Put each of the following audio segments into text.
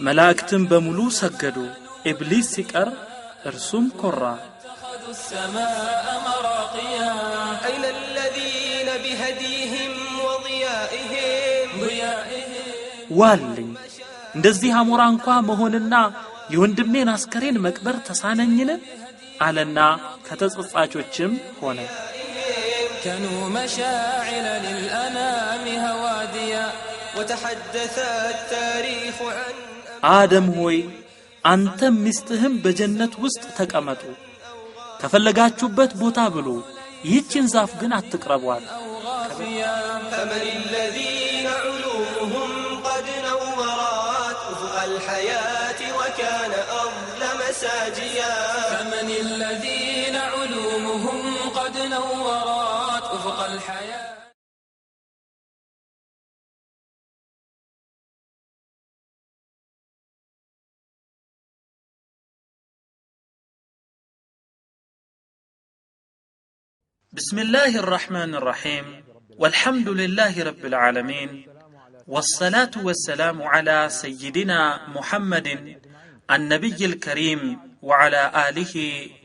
መላእክትም በሙሉ ሰገዱ፣ ኢብሊስ ሲቀር እርሱም ኮራ። اتخذوا السماء مراقيا أين الذين بهديهم وضيائهم ضيائهم ዋልኝ እንደዚህ አሞራ እንኳ መሆንና የወንድሜን አስከሬን መቅበር ተሳነኝን? አለና ከተጸጻቾችም ሆነ። كانوا مشاعل للأنام هواديا وتحدث التاريخ عن አደም ሆይ አንተም ሚስትህም በጀነት ውስጥ ተቀመጡ፣ ከፈለጋችሁበት ቦታ ብሉ፣ ይህችን ዛፍ ግን አትቅረቧት። أو غافيا فمن الذين علومهم قد نورت أفق الحياة وكان أظلم ساجيا فمن الذين علومهم قد نورت أفق الحياة بسم الله الرحمن الرحيم، والحمد لله رب العالمين، والصلاة والسلام على سيدنا محمد النبي الكريم وعلى آله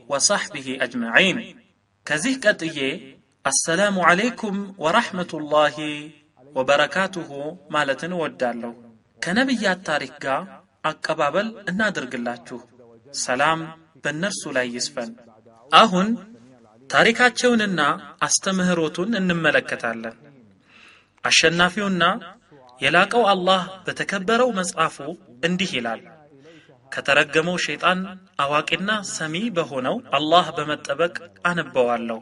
وصحبه أجمعين። ከዚህ ቀጥዬ السلام عليكم ورحمة الله وبركاته ማለትን እወዳለሁ። ከነቢያት ታሪክ ጋር አቀባበል እናድርግላችሁ። ሰላም በእነርሱ ላይ ይስፈን። አሁን ታሪካቸውንና አስተምህሮቱን እንመለከታለን። አሸናፊውና የላቀው አላህ በተከበረው መጽሐፉ እንዲህ ይላል፣ ከተረገመው ሸይጣን አዋቂና ሰሚ በሆነው አላህ በመጠበቅ አነበዋለሁ።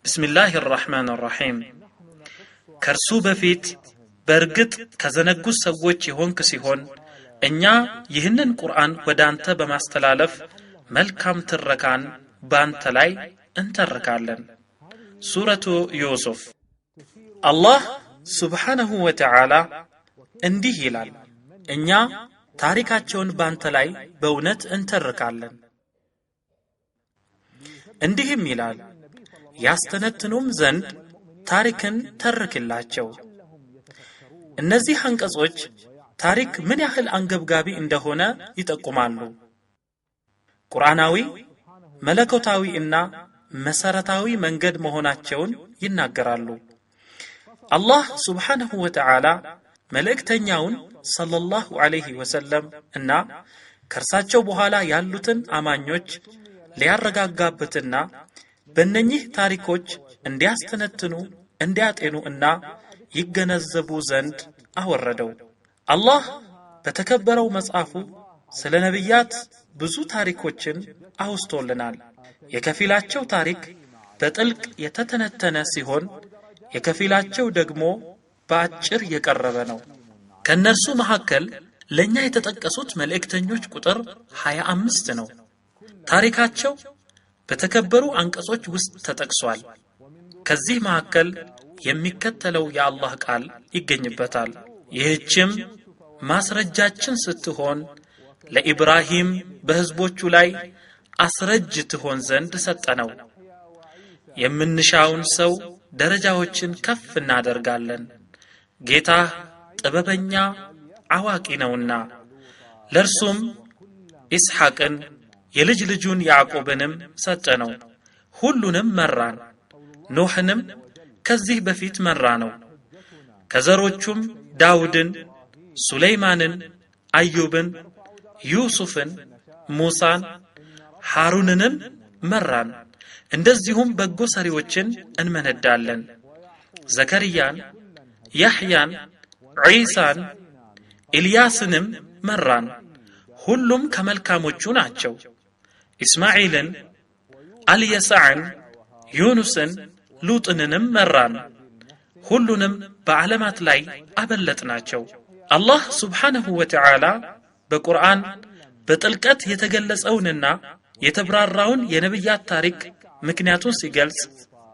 ብስሚላህ ራሕማን ራሒም። ከእርሱ በፊት በእርግጥ ከዘነጉት ሰዎች የሆንክ ሲሆን እኛ ይህንን ቁርአን ወደ አንተ በማስተላለፍ መልካም ትረካን በአንተ ላይ እንተርካለን። ሱረቱ ዩሱፍ። አላህ ሱብሓነሁ ወተዓላ እንዲህ ይላል፣ እኛ ታሪካቸውን በአንተ ላይ በእውነት እንተርካለን። እንዲህም ይላል፣ ያስተነትኑም ዘንድ ታሪክን ተርክላቸው። እነዚህ አንቀጾች ታሪክ ምን ያህል አንገብጋቢ እንደሆነ ይጠቁማሉ። ቁርአናዊ፣ መለኮታዊ እና መሰረታዊ መንገድ መሆናቸውን ይናገራሉ። አላህ ሱብሓነሁ ወተዓላ መልእክተኛውን ሰለላሁ ዐለይሂ ወሰለም እና ከእርሳቸው በኋላ ያሉትን አማኞች ሊያረጋጋበትና በእነኚህ ታሪኮች እንዲያስተነትኑ፣ እንዲያጤኑ እና ይገነዘቡ ዘንድ አወረደው። አላህ በተከበረው መጽሐፉ ስለ ነቢያት ብዙ ታሪኮችን አውስቶልናል። የከፊላቸው ታሪክ በጥልቅ የተተነተነ ሲሆን የከፊላቸው ደግሞ በአጭር የቀረበ ነው። ከእነርሱ መካከል ለእኛ የተጠቀሱት መልእክተኞች ቁጥር 25 ነው። ታሪካቸው በተከበሩ አንቀጾች ውስጥ ተጠቅሷል። ከዚህ መካከል የሚከተለው የአላህ ቃል ይገኝበታል። ይህችም ማስረጃችን ስትሆን ለኢብራሂም በሕዝቦቹ ላይ አስረጅ ትሆን ዘንድ ሰጠነው። የምንሻውን ሰው ደረጃዎችን ከፍ እናደርጋለን። ጌታህ ጥበበኛ አዋቂ ነውና። ለእርሱም ኢስሐቅን የልጅ ልጁን ያዕቆብንም ሰጠነው። ሁሉንም መራን። ኖህንም ከዚህ በፊት መራነው። ከዘሮቹም ዳውድን፣ ሱለይማንን፣ አዩብን፣ ዩሱፍን፣ ሙሳን፣ ሃሩንንም መራን። እንደዚሁም በጎ ሰሪዎችን እንመነዳለን። ዘከርያን፣ ያሕያን፣ ዒሳን፣ ኢልያስንም መራን። ሁሉም ከመልካሞቹ ናቸው። ኢስማዒልን፣ አልየሳዕን፣ ዩኑስን፣ ሉጥንንም መራን። ሁሉንም በዓለማት ላይ አበለጥናቸው። አላህ ሱብሓነሁ ወተዓላ በቁርአን በጥልቀት የተገለጸውንና የተብራራውን የነቢያት ታሪክ ምክንያቱን ሲገልጽ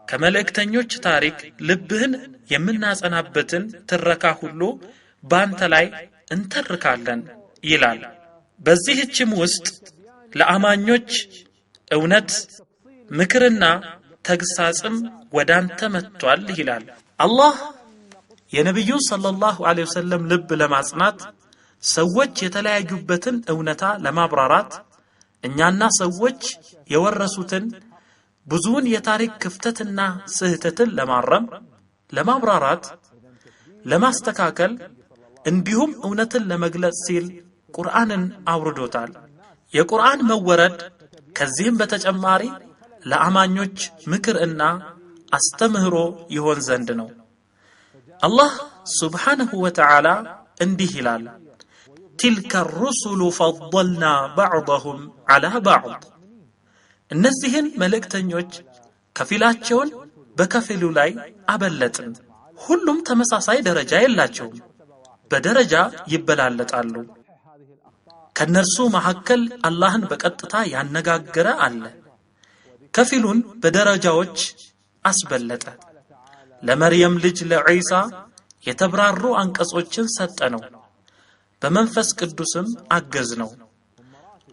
ከመልእክተኞች ታሪክ ልብህን የምናጸናበትን ትረካ ሁሉ በአንተ ላይ እንተርካለን ይላል። በዚህችም ውስጥ ለአማኞች እውነት ምክርና ተግሳጽም ወዳንተ መጥቷል ይላል። አላህ የነቢዩን ሰለላሁ ዐለይሂ ወሰለም ልብ ለማጽናት ሰዎች የተለያዩበትን እውነታ ለማብራራት እኛና ሰዎች የወረሱትን ብዙውን የታሪክ ክፍተትና ስህተትን ለማረም፣ ለማብራራት፣ ለማስተካከል እንዲሁም እውነትን ለመግለጽ ሲል ቁርአንን አውርዶታል። የቁርአን መወረድ ከዚህም በተጨማሪ ለአማኞች ምክር እና አስተምህሮ ይሆን ዘንድ ነው። አላህ ሱብሓነሁ ወተዓላ እንዲህ ይላል፣ تلك الرسل فضلنا بعضهم على بعض። እነዚህን መልእክተኞች ከፊላቸውን በከፊሉ ላይ አበለጥን። ሁሉም ተመሳሳይ ደረጃ የላቸውም፣ በደረጃ ይበላለጣሉ። ከነርሱ መካከል አላህን በቀጥታ ያነጋገረ አለ፣ ከፊሉን በደረጃዎች አስበለጠ። ለመርየም ልጅ ለዒሳ የተብራሩ አንቀጾችን ሰጠነው፣ በመንፈስ ቅዱስም አገዝነው።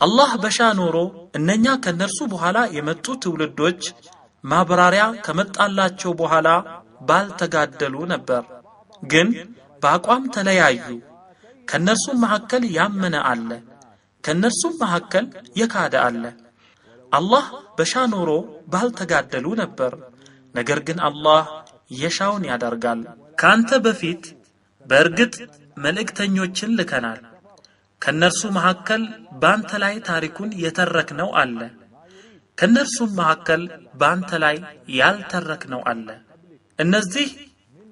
አላህ በሻ ኖሮ እነኛ ከነርሱ በኋላ የመጡ ትውልዶች ማብራሪያ ከመጣላቸው በኋላ ባልተጋደሉ ነበር። ግን በአቋም ተለያዩ። ከነርሱም መካከል ያመነ አለ፣ ከነርሱም መካከል የካደ አለ። አላህ በሻ ኖሮ ባልተጋደሉ ነበር። ነገር ግን አላህ የሻውን ያደርጋል። ካንተ በፊት በእርግጥ መልእክተኞችን ልከናል። ከነርሱ መካከል ባንተ ላይ ታሪኩን የተረክነው አለ፣ ከነርሱም መካከል ባንተ ላይ ያልተረክነው አለ። እነዚህ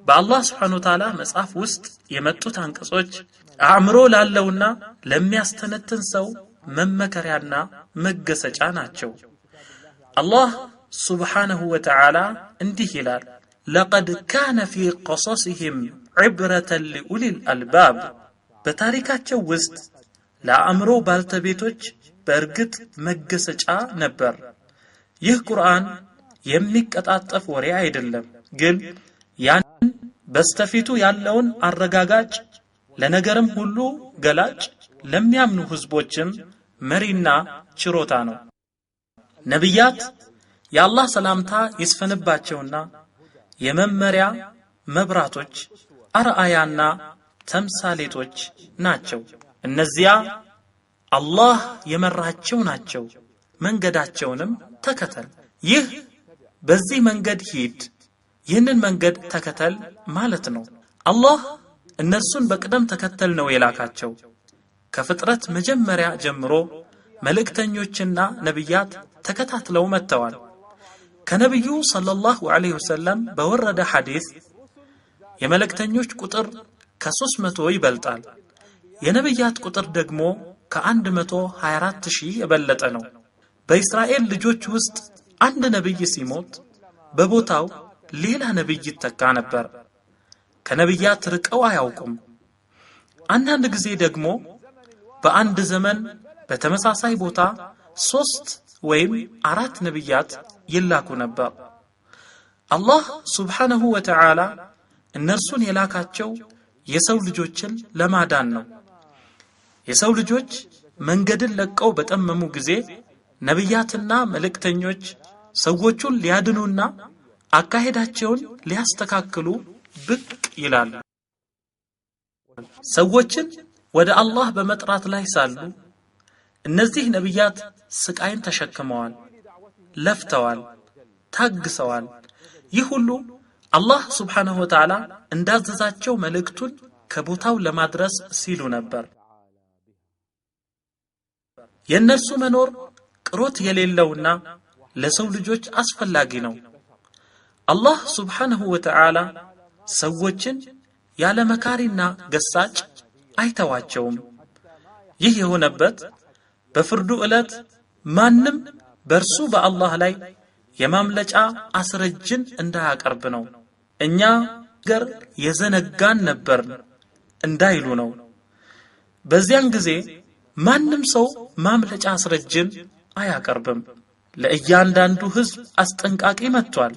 በአላህ Subhanahu Wa Ta'ala መጽሐፍ ውስጥ የመጡት አንቀጾች አእምሮ ላለውና ለሚያስተነትን ሰው መመከሪያና መገሰጫ ናቸው። አላህ Subhanahu Wa Ta'ala እንዲህ ይላል፣ لقد كان في قصصهم عبرة لأولي الألباب። በታሪካቸው ውስጥ ለአእምሮ ባልተቤቶች በእርግጥ መገሰጫ ነበር። ይህ ቁርአን የሚቀጣጠፍ ወሬ አይደለም፣ ግን ያን በስተፊቱ ያለውን አረጋጋጭ፣ ለነገርም ሁሉ ገላጭ፣ ለሚያምኑ ህዝቦችም መሪና ችሮታ ነው። ነቢያት የአላህ ሰላምታ ይስፈንባቸውና የመመሪያ መብራቶች፣ አርአያና ተምሳሌቶች ናቸው። እነዚያ አላህ የመራቸው ናቸው፣ መንገዳቸውንም ተከተል። ይህ በዚህ መንገድ ሂድ፣ ይህንን መንገድ ተከተል ማለት ነው። አላህ እነርሱን በቅደም ተከተል ነው የላካቸው። ከፍጥረት መጀመሪያ ጀምሮ መልእክተኞችና ነቢያት ተከታትለው መጥተዋል። ከነቢዩ ሰለላሁ ዐለይሂ ወሰለም በወረደ ሐዲስ የመልእክተኞች ቁጥር ከ300 ይበልጣል። የነቢያት ቁጥር ደግሞ ከ124 ሺህ የበለጠ ነው። በእስራኤል ልጆች ውስጥ አንድ ነብይ ሲሞት በቦታው ሌላ ነብይ ይተካ ነበር። ከነቢያት ርቀው አያውቁም። አንዳንድ ጊዜ ደግሞ በአንድ ዘመን በተመሳሳይ ቦታ 3 ወይም 4 ነቢያት ይላኩ ነበር። አላህ ሱብሓነሁ ወተዓላ እነርሱን የላካቸው የሰው ልጆችን ለማዳን ነው። የሰው ልጆች መንገድን ለቀው በጠመሙ ጊዜ ነቢያትና መልእክተኞች ሰዎቹን ሊያድኑና አካሄዳቸውን ሊያስተካክሉ ብቅ ይላሉ። ሰዎችን ወደ አላህ በመጥራት ላይ ሳሉ እነዚህ ነቢያት ስቃይን ተሸክመዋል፣ ለፍተዋል፣ ታግሰዋል። ይህ ሁሉ አላህ ሱብሓነሁ ወተዓላ እንዳዘዛቸው መልእክቱን ከቦታው ለማድረስ ሲሉ ነበር። የእነርሱ መኖር ቅሮት የሌለውና ለሰው ልጆች አስፈላጊ ነው። አላህ ሱብሓነሁ ወተዓላ ሰዎችን ያለ መካሪና ገሳጭ አይተዋቸውም። ይህ የሆነበት በፍርዱ ዕለት ማንም በእርሱ በአላህ ላይ የማምለጫ አስረጅን እንዳያቀርብ ነው። እኛ ገር የዘነጋን ነበር እንዳይሉ ነው። በዚያን ጊዜ ማንም ሰው ማምለጫ አስረጅን አያቀርብም። ለእያንዳንዱ ሕዝብ አስጠንቃቂ መጥቷል።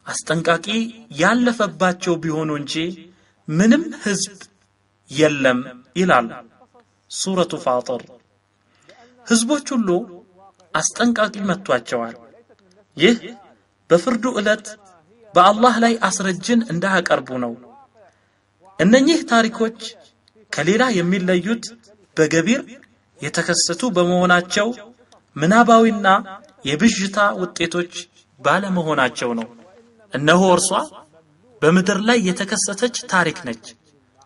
አስጠንቃቂ ያለፈባቸው ቢሆኑ እንጂ ምንም ሕዝብ የለም ይላል ሱረቱ ፋጥር። ሕዝቦች ሁሉ አስጠንቃቂ መጥቷቸዋል። ይህ በፍርዱ ዕለት በአላህ ላይ አስረጅን እንዳያቀርቡ ነው። እነኚህ ታሪኮች ከሌላ የሚለዩት በገቢር የተከሰቱ በመሆናቸው ምናባዊና የብዥታ ውጤቶች ባለመሆናቸው ነው። እነሆ እርሷ በምድር ላይ የተከሰተች ታሪክ ነች።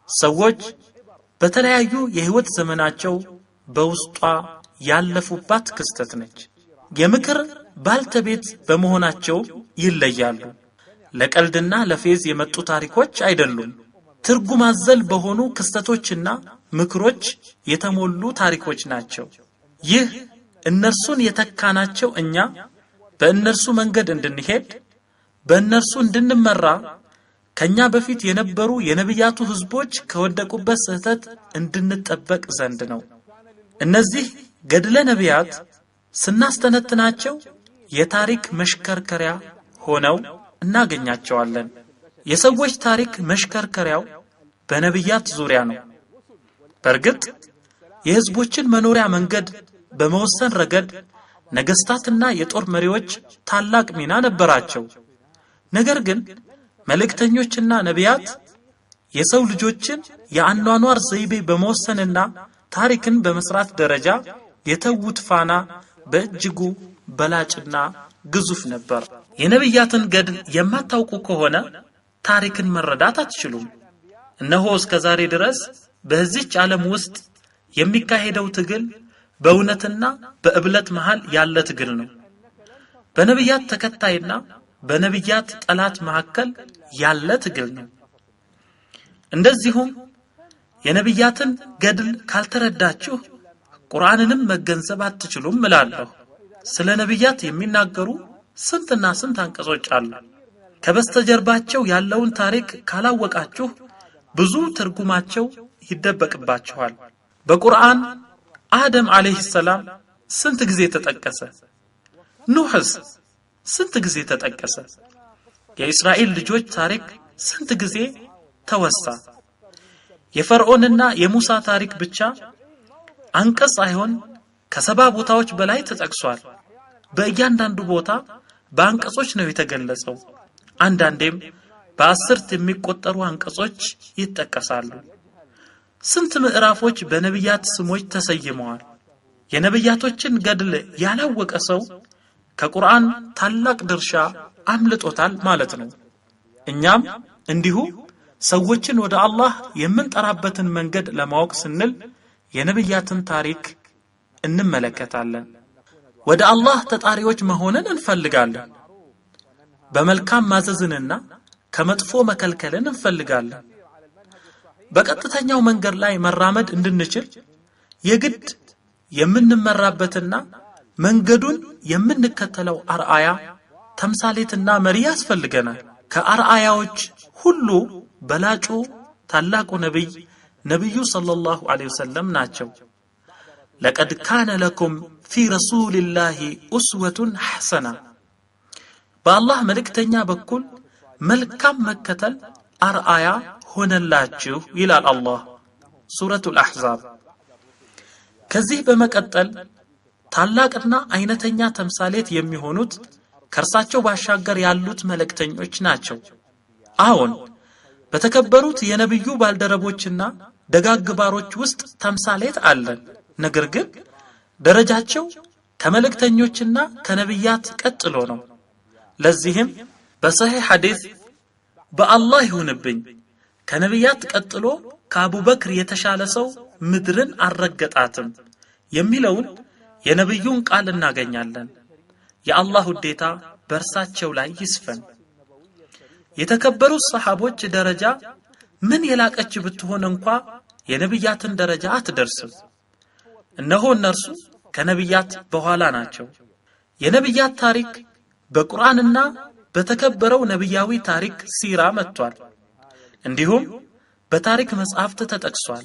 ሰዎች በተለያዩ የህይወት ዘመናቸው በውስጧ ያለፉባት ክስተት ነች። የምክር ባልተቤት በመሆናቸው ይለያሉ። ለቀልድና ለፌዝ የመጡ ታሪኮች አይደሉም። ትርጉም አዘል በሆኑ ክስተቶችና ምክሮች የተሞሉ ታሪኮች ናቸው። ይህ እነርሱን የተካናቸው እኛ በእነርሱ መንገድ እንድንሄድ፣ በእነርሱ እንድንመራ፣ ከኛ በፊት የነበሩ የነቢያቱ ህዝቦች ከወደቁበት ስህተት እንድንጠበቅ ዘንድ ነው። እነዚህ ገድለ ነቢያት ስናስተነትናቸው የታሪክ መሽከርከሪያ ሆነው እናገኛቸዋለን። የሰዎች ታሪክ መሽከርከሪያው በነቢያት ዙሪያ ነው። በእርግጥ የህዝቦችን መኖሪያ መንገድ በመወሰን ረገድ ነገስታትና የጦር መሪዎች ታላቅ ሚና ነበራቸው። ነገር ግን መልእክተኞችና ነቢያት የሰው ልጆችን የአኗኗር ዘይቤ በመወሰንና ታሪክን በመስራት ደረጃ የተዉት ፋና በእጅጉ በላጭና ግዙፍ ነበር። የነቢያትን ገድል የማታውቁ ከሆነ ታሪክን መረዳት አትችሉም። እነሆ እስከ ዛሬ ድረስ በዚህች ዓለም ውስጥ የሚካሄደው ትግል በእውነትና በእብለት መሃል ያለ ትግል ነው። በነቢያት ተከታይና በነቢያት ጠላት መካከል ያለ ትግል ነው። እንደዚሁም የነቢያትን ገድል ካልተረዳችሁ ቁርአንንም መገንዘብ አትችሉም እላለሁ። ስለ ነቢያት የሚናገሩ ስንትና ስንት አንቀጾች አሉ። ከበስተጀርባቸው ያለውን ታሪክ ካላወቃችሁ ብዙ ትርጉማቸው ይደበቅባችኋል። በቁርአን አደም አለይሂ ሰላም ስንት ጊዜ ተጠቀሰ? ኑህስ ስንት ጊዜ ተጠቀሰ? የእስራኤል ልጆች ታሪክ ስንት ጊዜ ተወሳ? የፈርዖንና የሙሳ ታሪክ ብቻ አንቀጽ ሳይሆን ከ70 ቦታዎች በላይ ተጠቅሷል። በእያንዳንዱ ቦታ በአንቀጾች ነው የተገለጸው። አንዳንዴም በአስርት የሚቆጠሩ አንቀጾች ይጠቀሳሉ። ስንት ምዕራፎች በነቢያት ስሞች ተሰይመዋል። የነቢያቶችን ገድል ያላወቀ ሰው ከቁርአን ታላቅ ድርሻ አምልጦታል ማለት ነው። እኛም እንዲሁ ሰዎችን ወደ አላህ የምንጠራበትን መንገድ ለማወቅ ስንል የነቢያትን ታሪክ እንመለከታለን። ወደ አላህ ተጣሪዎች መሆንን እንፈልጋለን። በመልካም ማዘዝንና ከመጥፎ መከልከልን እንፈልጋለን። በቀጥተኛው መንገድ ላይ መራመድ እንድንችል የግድ የምንመራበትና መንገዱን የምንከተለው አርአያ ተምሳሌትና መሪ ያስፈልገናል። ከአርአያዎች ሁሉ በላጩ ታላቁ ነብይ ነብዩ ሰለላሁ ዐለይሂ ወሰለም ናቸው። ለቀድ ካነ ለኩም ፊ ረሱልላሂ ኡስወቱን ሐሰና፣ በአላህ መልእክተኛ በኩል መልካም መከተል አርአያ ሆነላችሁ ይላል አላህ ሱረቱል አሕዛብ። ከዚህ በመቀጠል ታላቅና አይነተኛ ተምሳሌት የሚሆኑት ከእርሳቸው ባሻገር ያሉት መልእክተኞች ናቸው። አዎን በተከበሩት የነብዩ ባልደረቦችና ደጋግ ባሮች ውስጥ ተምሳሌት አለን። ነገር ግን ደረጃቸው ከመልእክተኞችና ከነብያት ቀጥሎ ነው። ለዚህም በሰሂህ ሐዲስ በአላህ ይሁንብኝ ከነብያት ቀጥሎ ከአቡበክር የተሻለ ሰው ምድርን አልረገጣትም የሚለውን የነብዩን ቃል እናገኛለን። የአላህ ውዴታ በእርሳቸው ላይ ይስፈን። የተከበሩት ሰሃቦች ደረጃ ምን የላቀች ብትሆን እንኳ የነብያትን ደረጃ አትደርስም። እነሆ እነርሱ ከነብያት በኋላ ናቸው። የነብያት ታሪክ በቁርአንና በተከበረው ነብያዊ ታሪክ ሲራ መጥቷል። እንዲሁም በታሪክ መጻሕፍት ተጠቅሷል።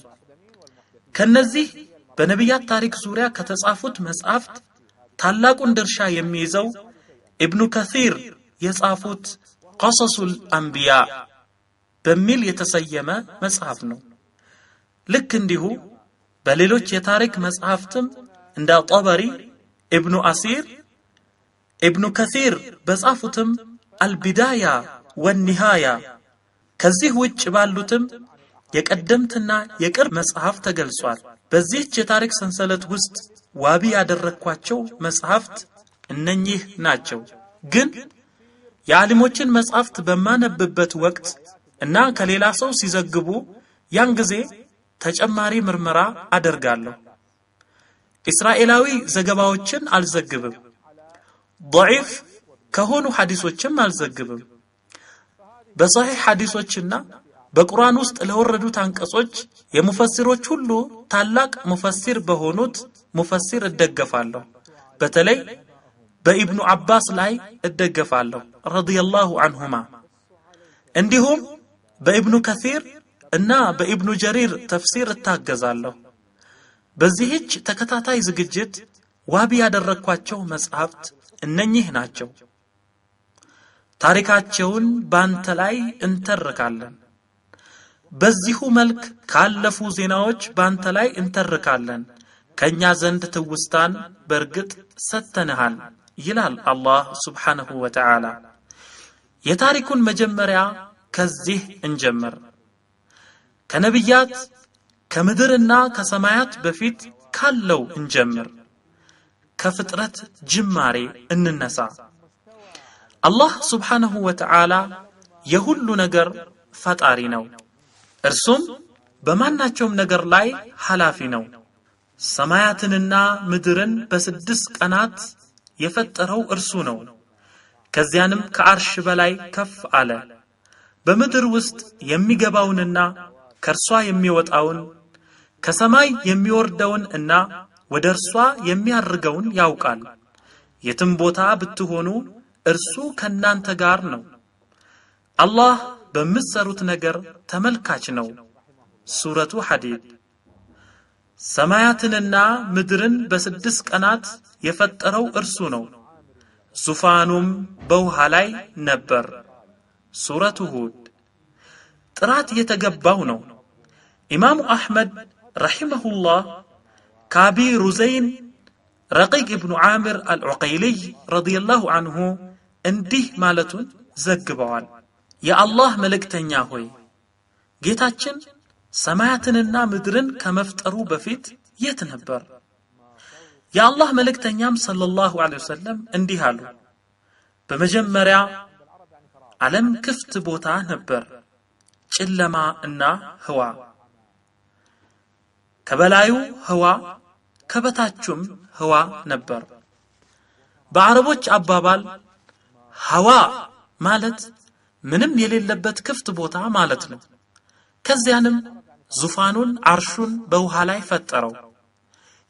ከነዚህ በነብያት ታሪክ ዙሪያ ከተጻፉት መጻሕፍት ታላቁን ድርሻ የሚይዘው ኢብኑ ከሲር የጻፉት ቀሰሱል አንቢያ በሚል የተሰየመ መጽሐፍ ነው። ልክ እንዲሁ በሌሎች የታሪክ መጽሐፍትም እንደ ጦበሪ፣ ኢብኑ አሲር፣ ኢብኑ ከሲር በጻፉትም አልቢዳያ ወኒሃያ፣ ከዚህ ውጭ ባሉትም የቀደምትና የቅርብ መጽሐፍ ተገልጿል። በዚህች የታሪክ ሰንሰለት ውስጥ ዋቢ ያደረኳቸው መጽሐፍት እነኚህ ናቸው። ግን የዓሊሞችን መጽሐፍት በማነብበት ወቅት እና ከሌላ ሰው ሲዘግቡ ያን ጊዜ ተጨማሪ ምርመራ አደርጋለሁ። እስራኤላዊ ዘገባዎችን አልዘግብም። ضعيف ከሆኑ ሐዲሶችም አልዘግብም። በሰሂህ ሐዲሶችና በቁርአን ውስጥ ለወረዱት አንቀጾች የሙፈሲሮች ሁሉ ታላቅ ሙፈሲር በሆኑት ሙፈሲር እደገፋለሁ። በተለይ በኢብኑ አባስ ላይ እደገፋለሁ ረዲየላሁ ዐንሁማ። እንዲሁም በኢብኑ ከሲር እና በኢብኑ ጀሪር ተፍሲር እታገዛለሁ። በዚህች ተከታታይ ዝግጅት ዋቢ ያደረኳቸው መጽሐፍት እነኚህ ናቸው። ታሪካቸውን ባንተ ላይ እንተርካለን። በዚሁ መልክ ካለፉ ዜናዎች ባንተ ላይ እንተርካለን። ከኛ ዘንድ ትውስታን በእርግጥ ሰጥተንሃል ይላል አላህ ሱብሓነሁ ወተዓላ። የታሪኩን መጀመሪያ ከዚህ እንጀምር። ከነቢያት ከምድርና ከሰማያት በፊት ካለው እንጀምር። ከፍጥረት ጅማሬ እንነሳ። አላህ ሱብሓነሁ ወተዓላ የሁሉ ነገር ፈጣሪ ነው። እርሱም በማናቸውም ነገር ላይ ኃላፊ ነው። ሰማያትንና ምድርን በ6 ቀናት የፈጠረው እርሱ ነው። ከዚያንም ከአርሽ በላይ ከፍ አለ። በምድር ውስጥ የሚገባውንና ከእርሷ የሚወጣውን ከሰማይ የሚወርደውን እና ወደ እርሷ የሚያርገውን ያውቃል። የትም ቦታ ብትሆኑ እርሱ ከናንተ ጋር ነው። አላህ በምትሰሩት ነገር ተመልካች ነው። ሱረቱ ሐዲድ። ሰማያትንና ምድርን በ6 ቀናት የፈጠረው እርሱ ነው። ዙፋኑም በውሃ ላይ ነበር። ሱረቱ ሁድ። ጥራት የተገባው ነው። ኢማሙ አሕመድ ረሂመሁላህ ካቢ ሩዘይን ረቂቅ ኢብኑ ዓሚር አልዑቀይልይ ረዲየላሁ ዐንሁ እንዲህ ማለቱን ዘግበዋል። የአላህ መልእክተኛ ሆይ፣ ጌታችን ሰማያትንና ምድርን ከመፍጠሩ በፊት የት ነበር? የአላህ መልእክተኛም ሰለላሁ ዐለይሂ ወሰለም እንዲህ አሉ። በመጀመሪያ ዓለም ክፍት ቦታ ነበር፣ ጨለማ እና ህዋ። ከበላዩ ህዋ ከበታቹም ህዋ ነበር። በአረቦች አባባል ህዋ ማለት ምንም የሌለበት ክፍት ቦታ ማለት ነው። ከዚያንም ዙፋኑን አርሹን በውሃ ላይ ፈጠረው።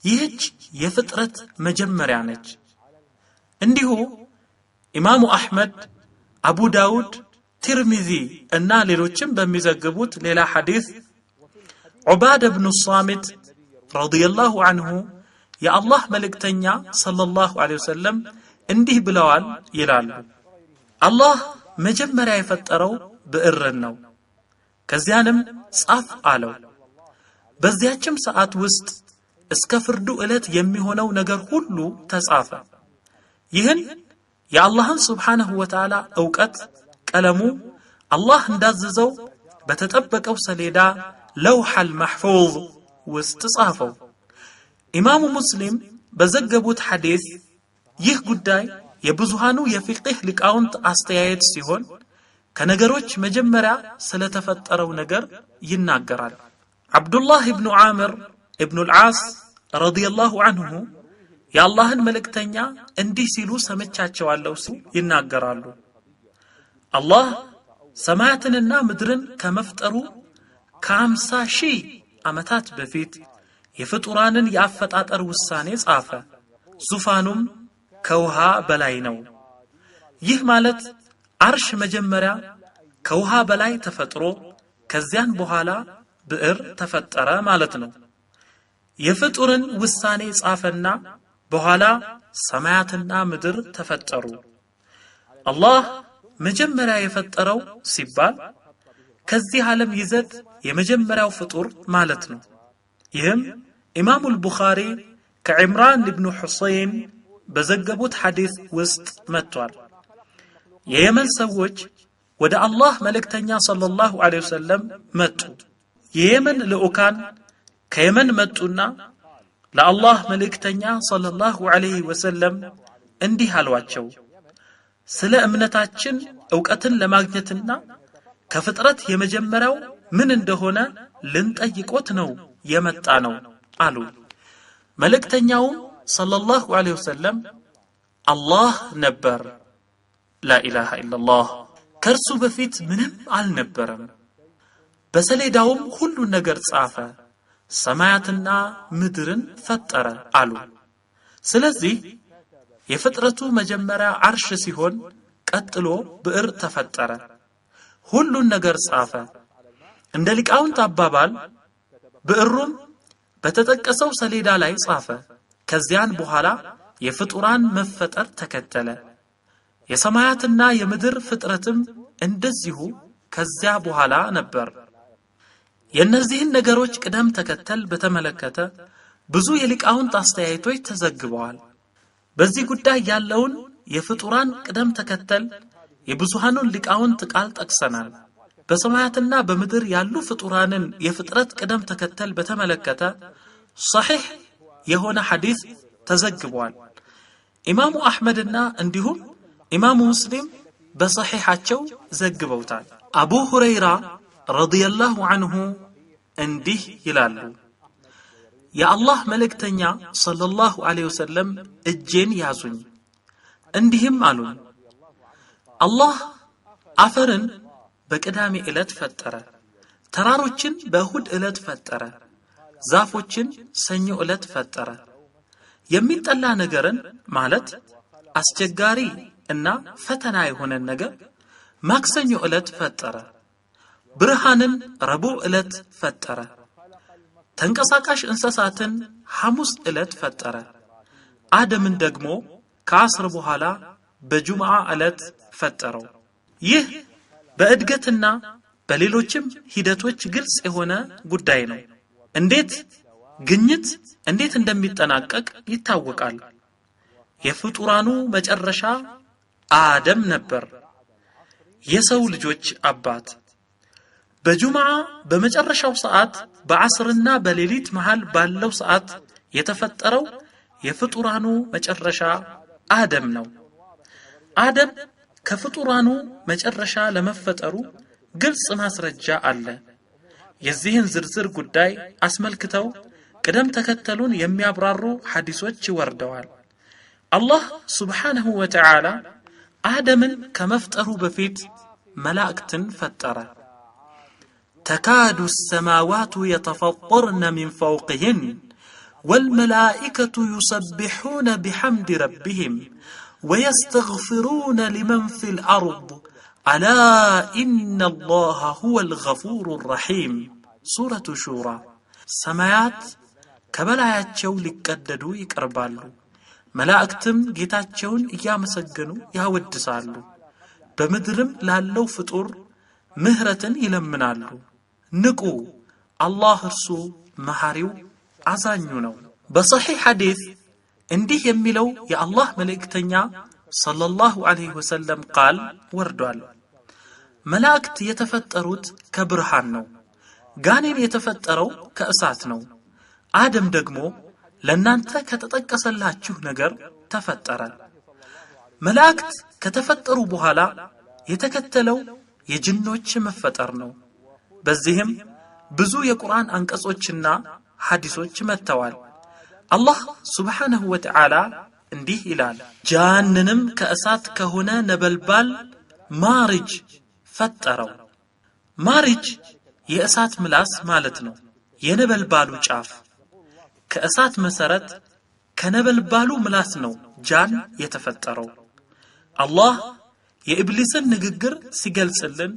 ይህች የፍጥረት መጀመሪያ ነች። እንዲሁ ኢማሙ አሕመድ፣ አቡ ዳውድ፣ ትርሚዚ እና ሌሎችም በሚዘግቡት ሌላ ሐዲስ ዑባደ ብኑ ሳሚት ረዲየላሁ ዐንሁ የአላህ መልእክተኛ ሰለላሁ ዐለይሂ ወሰለም እንዲህ ብለዋል ይላሉ። አላህ መጀመሪያ የፈጠረው ብዕርን ነው። ከዚያንም ጻፍ አለው። በዚያችም ሰዓት ውስጥ እስከ ፍርዱ ዕለት የሚሆነው ነገር ሁሉ ተጻፈ። ይህን የአላህን ሱብሓነሁ ወተዓላ ዕውቀት ቀለሙ አላህ እንዳዘዘው በተጠበቀው ሰሌዳ ለውሐል መሕፉዝ ውስጥ ጻፈው። ኢማሙ ሙስሊም በዘገቡት ሐዲስ ይህ ጉዳይ የብዙሃኑ የፊቅህ ሊቃውንት አስተያየት ሲሆን ከነገሮች መጀመሪያ ስለተፈጠረው ነገር ይናገራል። አብዱላህ ኢብኑ ዓምር ኢብኑ አልዓስ ረዲየላሁ ዐንሁ የአላህን መልእክተኛ እንዲህ ሲሉ ሰምቻቸዋለሁ ሲሉ ይናገራሉ። አላህ ሰማያትንና ምድርን ከመፍጠሩ ከ50 ሺህ ዓመታት በፊት የፍጡራንን የአፈጣጠር ውሳኔ ጻፈ። ዙፋኑም ከውሃ በላይ ነው። ይህ ማለት አርሽ መጀመሪያ ከውሃ በላይ ተፈጥሮ ከዚያን በኋላ ብዕር ተፈጠረ ማለት ነው። የፍጡርን ውሳኔ ጻፈና በኋላ ሰማያትና ምድር ተፈጠሩ። አላህ መጀመሪያ የፈጠረው ሲባል ከዚህ ዓለም ይዘት የመጀመሪያው ፍጡር ማለት ነው። ይህም ኢማሙል ቡኻሪ ከዕምራን ኢብኑ ሁሰይን በዘገቡት ሐዲስ ውስጥ መጥቷል። የየመን ሰዎች ወደ አላህ መልእክተኛ ሰለላሁ ዐለይሂ ወሰለም መጡ። የየመን ልዑካን ከየመን መጡና ለአላህ መልእክተኛ ሰለላሁ ዐለይሂ ወሰለም እንዲህ አሏቸው፣ ስለ እምነታችን ዕውቀትን ለማግኘትና ከፍጥረት የመጀመሪያው ምን እንደሆነ ልንጠይቆት ነው የመጣ ነው አሉ። መልእክተኛውም ሰለላሁ ዐለይሂ ወሰለም አላህ ነበር፣ ላኢላሃ ኢላላህ፣ ከእርሱ በፊት ምንም አልነበረም። በሰሌዳውም ሁሉን ነገር ጻፈ፣ ሰማያትና ምድርን ፈጠረ አሉ። ስለዚህ የፍጥረቱ መጀመሪያ አርሽ ሲሆን ቀጥሎ ብዕር ተፈጠረ። ሁሉን ነገር ጻፈ። እንደ ሊቃውንት አባባል ብዕሩም በተጠቀሰው ሰሌዳ ላይ ጻፈ። ከዚያን በኋላ የፍጡራን መፈጠር ተከተለ። የሰማያትና የምድር ፍጥረትም እንደዚሁ ከዚያ በኋላ ነበር። የእነዚህን ነገሮች ቅደም ተከተል በተመለከተ ብዙ የሊቃውንት አስተያየቶች ተዘግበዋል። በዚህ ጉዳይ ያለውን የፍጡራን ቅደም ተከተል የብዙሃኑን ሊቃውንት ቃል ጠቅሰናል። በሰማያትና በምድር ያሉ ፍጡራንን የፍጥረት ቅደም ተከተል በተመለከተ ሰሒሕ የሆነ ሐዲስ ተዘግቧል። ኢማሙ አሕመድና እንዲሁም ኢማሙ ሙስሊም በሰሒሓቸው ዘግበውታል። አቡ ሁረይራ ረዲየላሁ ዐንሁ እንዲህ ይላሉ፣ የአላህ መልእክተኛ ሰለላሁ ዐለይሂ ወሰለም እጄን ያዙኝ፣ እንዲህም አሉኝ፣ አላህ አፈርን በቅዳሜ ዕለት ፈጠረ፣ ተራሮችን በእሁድ ዕለት ፈጠረ፣ ዛፎችን ሰኞ ዕለት ፈጠረ። የሚጠላ ነገርን ማለት አስቸጋሪ እና ፈተና የሆነን ነገር ማክሰኞ ዕለት ፈጠረ። ብርሃንን ረቡዕ ዕለት ፈጠረ። ተንቀሳቃሽ እንስሳትን ሐሙስ ዕለት ፈጠረ። አደምን ደግሞ ከአስር በኋላ በጁምዓ ዕለት ፈጠረው። ይህ በእድገትና በሌሎችም ሂደቶች ግልጽ የሆነ ጉዳይ ነው። እንዴት ግኝት እንዴት እንደሚጠናቀቅ ይታወቃል። የፍጡራኑ መጨረሻ አደም ነበር፣ የሰው ልጆች አባት። በጁምዓ በመጨረሻው ሰዓት በአስርና በሌሊት መሃል ባለው ሰዓት የተፈጠረው የፍጡራኑ መጨረሻ አደም ነው። አደም ከፍጡራኑ መጨረሻ ለመፈጠሩ ግልጽ ማስረጃ አለ። የዚህን ዝርዝር ጉዳይ አስመልክተው ቅደም ተከተሉን የሚያብራሩ ሐዲሶች ወርደዋል። አላህ ሱብሓነሁ ወተዓላ አደምን ከመፍጠሩ በፊት መላእክትን ፈጠረ። ተካዱ السماوات يتفطرن من فوقهن والملائكة يسبحون بحمد ربهم ويستغفرون لمن في الأرض ألا إن الله هو الغفور الرحيم سورة شورى። ሰማያት ከበላያቸው ሊቀደዱ ይቀርባሉ፣ መላእክትም ጌታቸውን እያመሰገኑ ያወድሳሉ፣ በምድርም ላለው ፍጡር ምህረትን ይለምናሉ። ንቁ፣ አላህ እርሱ መሐሪው አዛኙ ነው። በሰሒሕ ሐዲስ እንዲህ የሚለው የአላህ መልእክተኛ ሰለላሁ ዐለይሂ ወሰለም ቃል ወርዷል። መላእክት የተፈጠሩት ከብርሃን ነው። ጋኔን የተፈጠረው ከእሳት ነው። አደም ደግሞ ለእናንተ ከተጠቀሰላችሁ ነገር ተፈጠረ። መላእክት ከተፈጠሩ በኋላ የተከተለው የጅኖች መፈጠር ነው። በዚህም ብዙ የቁርአን አንቀጾችና ሐዲሶች መጥተዋል። አላህ ሱብሓነሁ ወተዓላ እንዲህ ይላል፣ ጃንንም ከእሳት ከሆነ ነበልባል ማሪጅ ፈጠረው። ማሪጅ የእሳት ምላስ ማለት ነው። የነበልባሉ ጫፍ ከእሳት መሰረት ከነበልባሉ ምላስ ነው ጃን የተፈጠረው። አላህ የኢብሊስን ንግግር ሲገልጽልን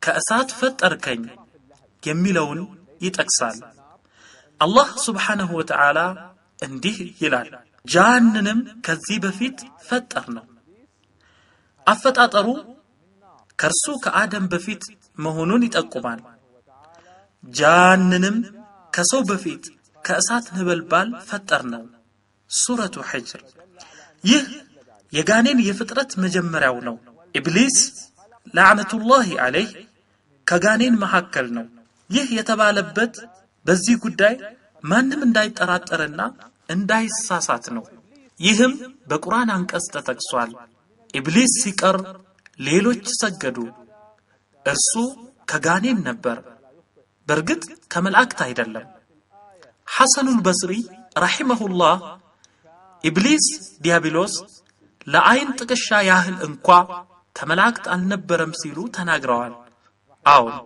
ከእሳት ፈጠርከኝ የሚለውን ይጠቅሳል። አላህ ሱብሓነሁ ወተዓላ እንዲህ ይላል፣ ጃንንም ከዚህ በፊት ፈጠር ነው። አፈጣጠሩ ከእርሱ ከአደም በፊት መሆኑን ይጠቁማል። ጃንንም ከሰው በፊት ከእሳት ነበልባል ፈጠር ነው። ሱረቱ ሒጅር። ይህ የጋኔን የፍጥረት መጀመሪያው ነው። ኢብሊስ ለዕነቱላሂ ዐለይህ ከጋኔን መካከል ነው። ይህ የተባለበት በዚህ ጉዳይ ማንም እንዳይጠራጠርና እንዳይሳሳት ነው። ይህም በቁርአን አንቀጽ ተጠቅሷል። ኢብሊስ ሲቀር ሌሎች ሰገዱ፣ እርሱ ከጋኔን ነበር፣ በእርግጥ ከመላእክት አይደለም። ሐሰኑል በስሪ ረሂመሁላህ ኢብሊስ ዲያብሎስ ለአይን ጥቅሻ ያህል እንኳ ከመላእክት አልነበረም ሲሉ ተናግረዋል። አዎን፣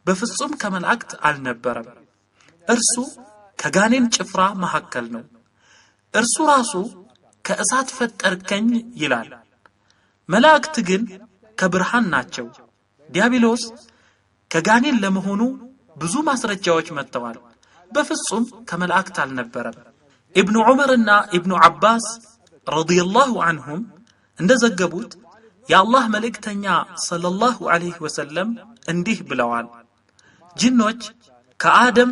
በፍጹም ከመላእክት አልነበረም። እርሱ ከጋኔን ጭፍራ መካከል ነው። እርሱ ራሱ ከእሳት ፈጠርከኝ ይላል። መላእክት ግን ከብርሃን ናቸው። ዲያብሎስ ከጋኔን ለመሆኑ ብዙ ማስረጃዎች መጥተዋል። በፍጹም ከመላእክት አልነበረም። ኢብኑ ዑመርና ኢብኑ አባስ ረዲየላሁ ዐንሁም እንደዘገቡት የአላህ መልእክተኛ ሰለላሁ ዐለይሂ ወሰለም እንዲህ ብለዋል። ጂኖች ከአደም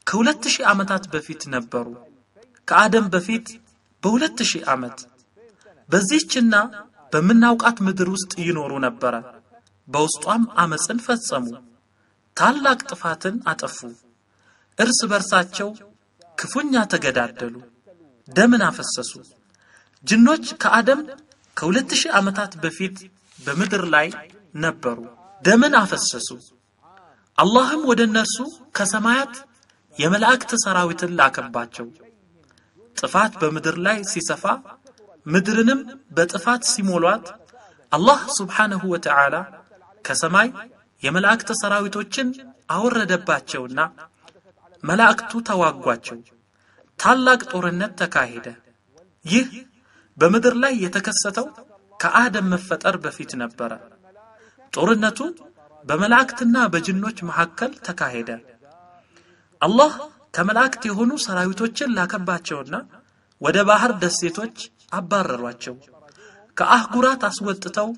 ከ2000 ዓመታት በፊት ነበሩ። ከአደም በፊት በ2000 ዓመት በዚህችና በምናውቃት ምድር ውስጥ ይኖሩ ነበረ። በውስጧም አመፅን ፈጸሙ፣ ታላቅ ጥፋትን አጠፉ። እርስ በርሳቸው ክፉኛ ተገዳደሉ፣ ደምን አፈሰሱ። ጅኖች ከአደም ከ2000 ዓመታት በፊት በምድር ላይ ነበሩ፣ ደምን አፈሰሱ። አላህም ወደ እነርሱ ከሰማያት የመላእክት ሰራዊትን ላከባቸው። ጥፋት በምድር ላይ ሲሰፋ ምድርንም በጥፋት ሲሞሏት አላህ ሱብሓነሁ ወተዓላ ከሰማይ የመላእክት ሰራዊቶችን አወረደባቸውና መላእክቱ ተዋጓቸው። ታላቅ ጦርነት ተካሄደ። ይህ በምድር ላይ የተከሰተው ከአደም መፈጠር በፊት ነበረ። ጦርነቱ በመላእክትና በጅኖች መካከል ተካሄደ። አላህ ከመላእክት የሆኑ ሰራዊቶችን ላከባቸውና ወደ ባህር ደሴቶች አባረሯቸው። ከአህጉራት አስወጥተው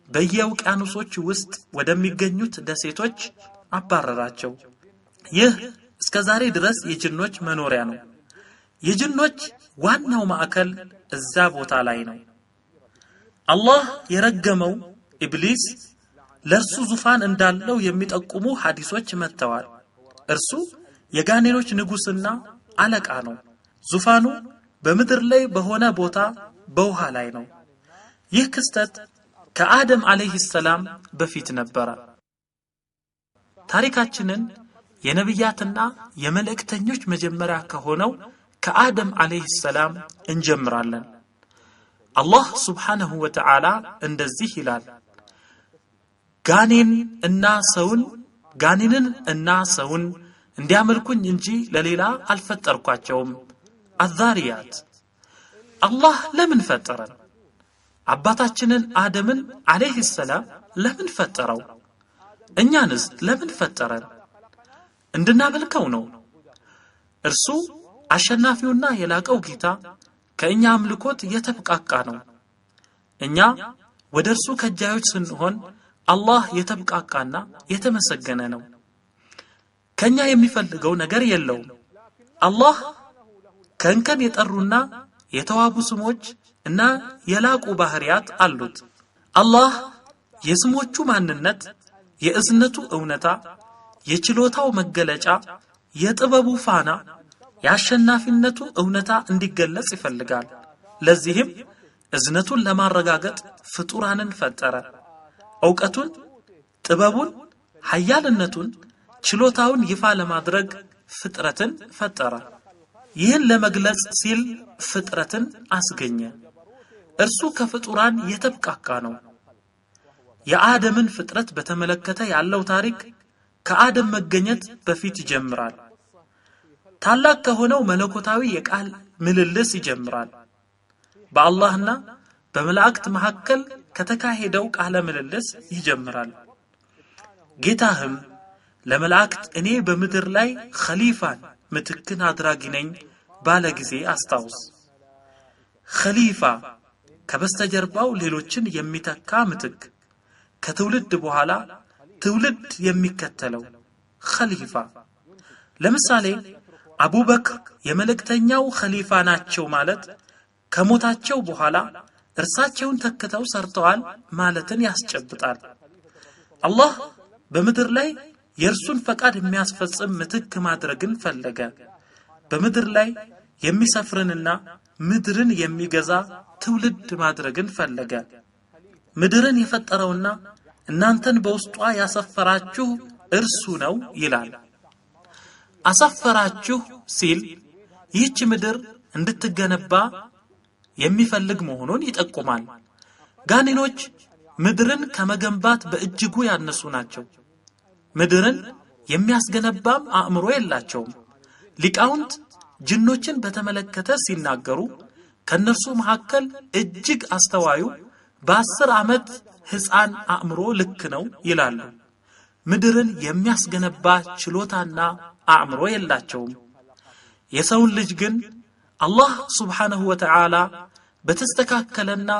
በየውቅያኖሶች ውስጥ ወደሚገኙት ደሴቶች አባረራቸው። ይህ እስከ ዛሬ ድረስ የጅኖች መኖሪያ ነው። የጅኖች ዋናው ማዕከል እዛ ቦታ ላይ ነው። አላህ የረገመው ኢብሊስ ለእርሱ ዙፋን እንዳለው የሚጠቁሙ ሐዲሶች መጥተዋል። እርሱ የጋኔኖች ንጉስና አለቃ ነው። ዙፋኑ በምድር ላይ በሆነ ቦታ በውሃ ላይ ነው። ይህ ክስተት ከአደም አለይሂ ሰላም በፊት ነበረ። ታሪካችንን የነብያትና የመልእክተኞች መጀመሪያ ከሆነው ከአደም አለይሂ ሰላም እንጀምራለን። አላህ ሱብሓነሁ ወተዓላ እንደዚህ ይላል፣ ጋኔንን እና ሰውን እንዲያመልኩኝ እንጂ ለሌላ አልፈጠርኳቸውም። አዛሪያት። አላህ ለምን ፈጠረን? አባታችንን አደምን አለይሂ ሰላም ለምን ፈጠረው? እኛንስ ለምን ፈጠረን? እንድናመልከው ነው። እርሱ አሸናፊውና የላቀው ጌታ ከእኛ አምልኮት የተብቃቃ ነው። እኛ ወደ እርሱ ከጃዮች ስንሆን አላህ የተብቃቃና የተመሰገነ ነው። ከኛ የሚፈልገው ነገር የለውም። አላህ ከእንከን የጠሩና የተዋቡ ስሞች እና የላቁ ባህሪያት አሉት። አላህ የስሞቹ ማንነት፣ የእዝነቱ እውነታ፣ የችሎታው መገለጫ፣ የጥበቡ ፋና፣ የአሸናፊነቱ እውነታ እንዲገለጽ ይፈልጋል። ለዚህም እዝነቱን ለማረጋገጥ ፍጡራንን ፈጠረ። እውቀቱን፣ ጥበቡን፣ ኃያልነቱን፣ ችሎታውን ይፋ ለማድረግ ፍጥረትን ፈጠረ። ይህን ለመግለጽ ሲል ፍጥረትን አስገኘ። እርሱ ከፍጡራን የተብቃቃ ነው። የአደምን ፍጥረት በተመለከተ ያለው ታሪክ ከአደም መገኘት በፊት ይጀምራል። ታላቅ ከሆነው መለኮታዊ የቃል ምልልስ ይጀምራል። በአላህና በመላእክት መካከል ከተካሄደው ቃለ ምልልስ ይጀምራል። ጌታህም ለመላእክት እኔ በምድር ላይ ኸሊፋን ምትክን አድራጊ ነኝ ባለ ጊዜ አስታውስ። ኸሊፋ ከበስተጀርባው ሌሎችን የሚተካ ምትክ፣ ከትውልድ በኋላ ትውልድ የሚከተለው ኸሊፋ። ለምሳሌ አቡበክር የመልእክተኛው ኸሊፋ ናቸው ማለት ከሞታቸው በኋላ እርሳቸውን ተክተው ሰርተዋል ማለትን ያስጨብጣል። አላህ በምድር ላይ የእርሱን ፈቃድ የሚያስፈጽም ምትክ ማድረግን ፈለገ። በምድር ላይ የሚሰፍርንና ምድርን የሚገዛ ትውልድ ማድረግን ፈለገ። ምድርን የፈጠረውና እናንተን በውስጧ ያሰፈራችሁ እርሱ ነው ይላል። አሰፈራችሁ ሲል ይህች ምድር እንድትገነባ የሚፈልግ መሆኑን ይጠቁማል። ጋኔኖች ምድርን ከመገንባት በእጅጉ ያነሱ ናቸው። ምድርን የሚያስገነባም አእምሮ የላቸውም። ሊቃውንት ጅኖችን በተመለከተ ሲናገሩ ከነርሱ መካከል እጅግ አስተዋዩ በ10 ዓመት ሕፃን አእምሮ ልክ ነው ይላሉ። ምድርን የሚያስገነባ ችሎታና አእምሮ የላቸውም። የሰውን ልጅ ግን አላህ ሱብሓነሁ ወተዓላ በተስተካከለና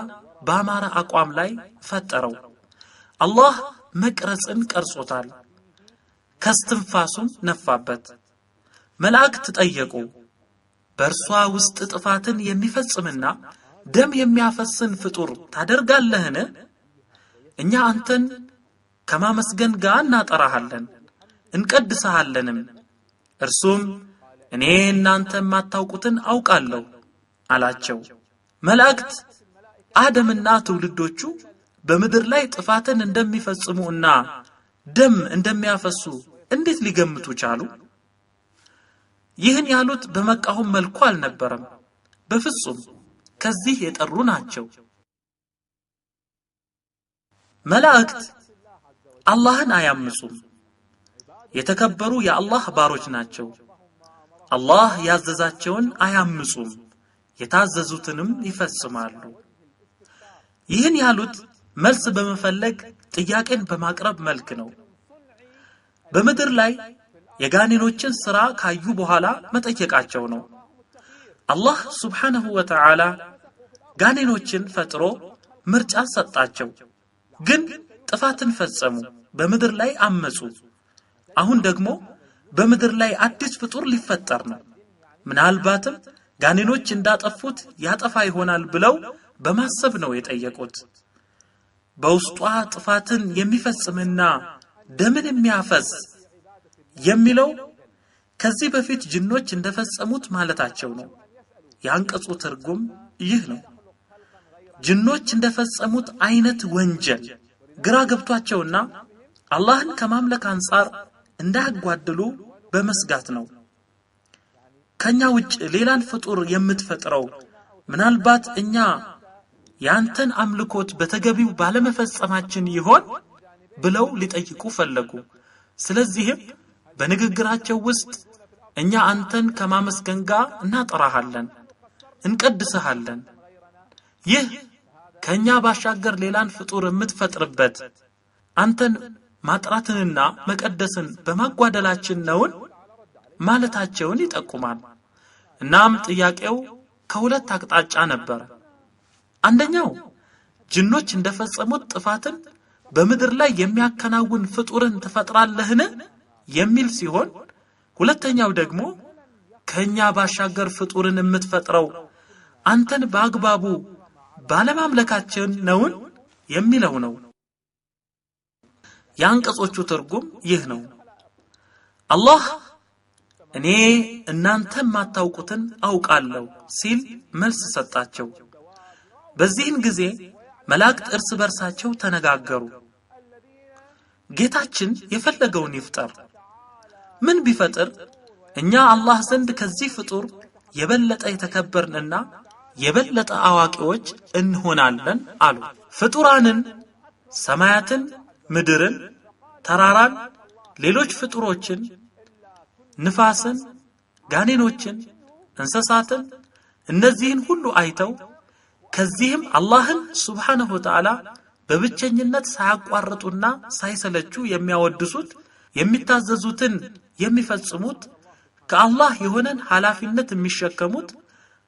ባማረ አቋም ላይ ፈጠረው። አላህ መቅረጽን ቀርጾታል፣ ከስትንፋሱም ነፋበት። መላእክት ጠየቁ፣ በእርሷ ውስጥ ጥፋትን የሚፈጽምና ደም የሚያፈስን ፍጡር ታደርጋለህን? እኛ አንተን ከማመስገን ጋር እናጠራሃለን እንቀድስሃለንም። እርሱም እኔ እናንተ የማታውቁትን አውቃለሁ አላቸው። መላእክት አደምና ትውልዶቹ በምድር ላይ ጥፋትን እንደሚፈጽሙና ደም እንደሚያፈሱ እንዴት ሊገምቱ ቻሉ? ይህን ያሉት በመቃወም መልኩ አልነበረም። በፍጹም ከዚህ የጠሩ ናቸው። መላእክት አላህን አያምጹም። የተከበሩ የአላህ ባሮች ናቸው። አላህ ያዘዛቸውን አያምጹም፣ የታዘዙትንም ይፈጽማሉ። ይህን ያሉት መልስ በመፈለግ ጥያቄን በማቅረብ መልክ ነው። በምድር ላይ የጋኔኖችን ሥራ ካዩ በኋላ መጠየቃቸው ነው። አላህ ሱብሓነሁ ወተዓላ ጋኔኖችን ፈጥሮ ምርጫን ሰጣቸው፣ ግን ጥፋትን ፈጸሙ፣ በምድር ላይ አመጹ። አሁን ደግሞ በምድር ላይ አዲስ ፍጡር ሊፈጠር ነው። ምናልባትም ጋኔኖች እንዳጠፉት ያጠፋ ይሆናል ብለው በማሰብ ነው የጠየቁት። በውስጧ ጥፋትን የሚፈጽምና ደምን የሚያፈስ የሚለው ከዚህ በፊት ጅኖች እንደፈጸሙት ማለታቸው ነው። የአንቀጹ ትርጉም ይህ ነው። ጅኖች እንደፈጸሙት አይነት ወንጀል ግራ ገብቷቸውና አላህን ከማምለክ አንጻር እንዳያጓድሉ በመስጋት ነው። ከኛ ውጭ ሌላን ፍጡር የምትፈጥረው ምናልባት እኛ ያንተን አምልኮት በተገቢው ባለመፈጸማችን ይሆን ብለው ሊጠይቁ ፈለጉ። ስለዚህም በንግግራቸው ውስጥ እኛ አንተን ከማመስገን ጋር እናጠራሃለን፣ እንቀድስሃለን፣ ይህ ከኛ ባሻገር ሌላን ፍጡር የምትፈጥርበት አንተን ማጥራትንና መቀደስን በማጓደላችን ነውን ማለታቸውን ይጠቁማል። እናም ጥያቄው ከሁለት አቅጣጫ ነበር። አንደኛው ጅኖች እንደፈጸሙት ጥፋትን በምድር ላይ የሚያከናውን ፍጡርን ትፈጥራለህን የሚል ሲሆን፣ ሁለተኛው ደግሞ ከኛ ባሻገር ፍጡርን የምትፈጥረው አንተን በአግባቡ ባለማምለካችን ነውን የሚለው ነው። የአንቀጾቹ ትርጉም ይህ ነው። አላህ እኔ እናንተ የማታውቁትን አውቃለሁ ሲል መልስ ሰጣቸው። በዚህን ጊዜ መላእክት እርስ በርሳቸው ተነጋገሩ። ጌታችን የፈለገውን ይፍጠር፣ ምን ቢፈጥር እኛ አላህ ዘንድ ከዚህ ፍጡር የበለጠ የተከበርንና የበለጠ አዋቂዎች እንሆናለን አሉ። ፍጡራንን፣ ሰማያትን፣ ምድርን፣ ተራራን፣ ሌሎች ፍጡሮችን፣ ንፋስን፣ ጋኔኖችን፣ እንስሳትን እነዚህን ሁሉ አይተው ከዚህም አላህን ሱብሓነሁ ወተዓላ በብቸኝነት ሳያቋርጡና ሳይሰለቹ የሚያወድሱት፣ የሚታዘዙትን የሚፈጽሙት፣ ከአላህ የሆነን ኃላፊነት የሚሸከሙት፣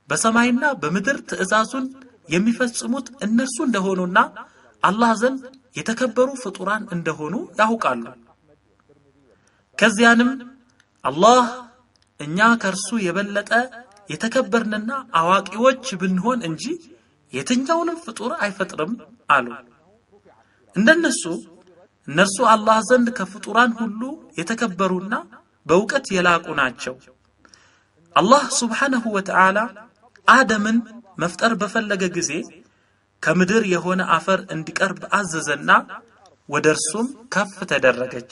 በሰማይና በምድር ትእዛዙን የሚፈጽሙት እነርሱ እንደሆኑና አላህ ዘንድ የተከበሩ ፍጡራን እንደሆኑ ያውቃሉ። ከዚያንም አላህ እኛ ከእርሱ የበለጠ የተከበርንና አዋቂዎች ብንሆን እንጂ የትኛውንም ፍጡር አይፈጥርም አሉ። እንደነሱ እነርሱ አላህ ዘንድ ከፍጡራን ሁሉ የተከበሩና በእውቀት የላቁ ናቸው። አላህ ሱብሓነሁ ወተዓላ አደምን መፍጠር በፈለገ ጊዜ ከምድር የሆነ አፈር እንዲቀርብ አዘዘና ወደ እርሱም ከፍ ተደረገች።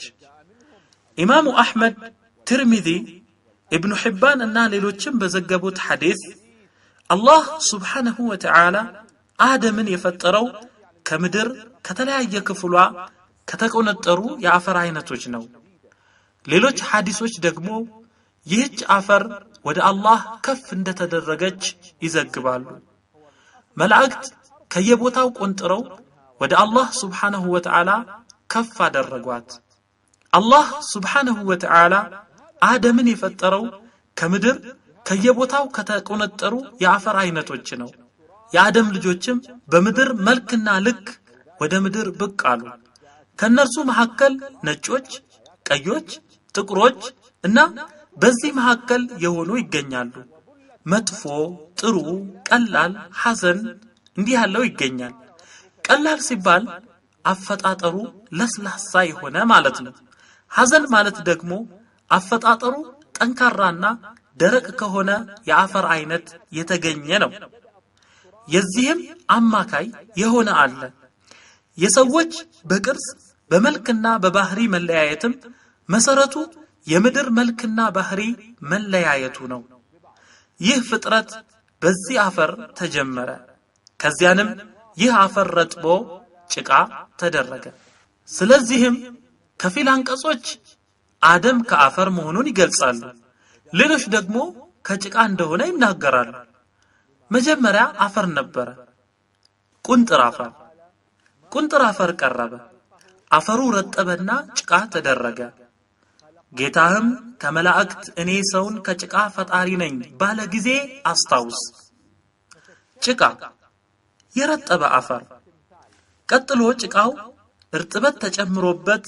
ኢማሙ አሕመድ፣ ትርሚዚ፣ ኢብኑ ሒባን እና ሌሎችም በዘገቡት ሐዲስ አላህ ሱብሓነሁ ወተዓላ አደምን የፈጠረው ከምድር ከተለያየ ክፍሏ ከተቆነጠሩ የአፈር አይነቶች ነው። ሌሎች ሐዲሶች ደግሞ ይህች አፈር ወደ አላህ ከፍ እንደተደረገች ይዘግባሉ። መላእክት ከየቦታው ቆንጥረው ወደ አላህ ሱብሓነሁ ወተዓላ ከፍ አደረጓት። አላህ ሱብሓነሁ ወተዓላ አደምን የፈጠረው ከምድር ከየቦታው ከተቆነጠሩ የአፈር አይነቶች ነው። የአደም ልጆችም በምድር መልክና ልክ ወደ ምድር ብቅ አሉ። ከነርሱ መካከል ነጮች፣ ቀዮች፣ ጥቁሮች እና በዚህ መካከል የሆኑ ይገኛሉ። መጥፎ፣ ጥሩ፣ ቀላል፣ ሐዘን እንዲህ ያለው ይገኛል። ቀላል ሲባል አፈጣጠሩ ለስላሳ የሆነ ማለት ነው። ሐዘን ማለት ደግሞ አፈጣጠሩ ጠንካራና ደረቅ ከሆነ የአፈር አይነት የተገኘ ነው። የዚህም አማካይ የሆነ አለ። የሰዎች በቅርጽ በመልክና በባህሪ መለያየትም መሰረቱ የምድር መልክና ባህሪ መለያየቱ ነው። ይህ ፍጥረት በዚህ አፈር ተጀመረ። ከዚያንም ይህ አፈር ረጥቦ ጭቃ ተደረገ። ስለዚህም ከፊል አንቀጾች አደም ከአፈር መሆኑን ይገልጻሉ፣ ሌሎች ደግሞ ከጭቃ እንደሆነ ይናገራሉ። መጀመሪያ አፈር ነበረ፣ ቁንጥር አፈር። ቁንጥር አፈር ቀረበ፣ አፈሩ ረጠበና ጭቃ ተደረገ። ጌታህም ከመላእክት እኔ ሰውን ከጭቃ ፈጣሪ ነኝ ባለ ጊዜ አስታውስ። ጭቃ የረጠበ አፈር። ቀጥሎ ጭቃው እርጥበት ተጨምሮበት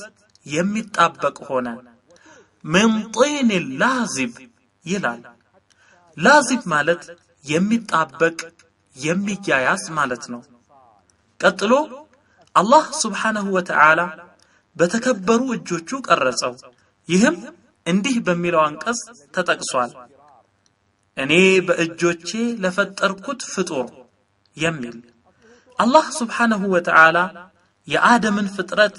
የሚጣበቅ ሆነ። من طين لازب ይላል። لازب ማለት የሚጣበቅ የሚያያዝ ማለት ነው። ቀጥሎ አላህ ሱብሓነሁ ወተዓላ በተከበሩ እጆቹ ቀረጸው። ይህም እንዲህ በሚለው አንቀጽ ተጠቅሷል። እኔ በእጆቼ ለፈጠርኩት ፍጡር የሚል። አላህ ሱብሓነሁ ወተዓላ የአደምን ፍጥረት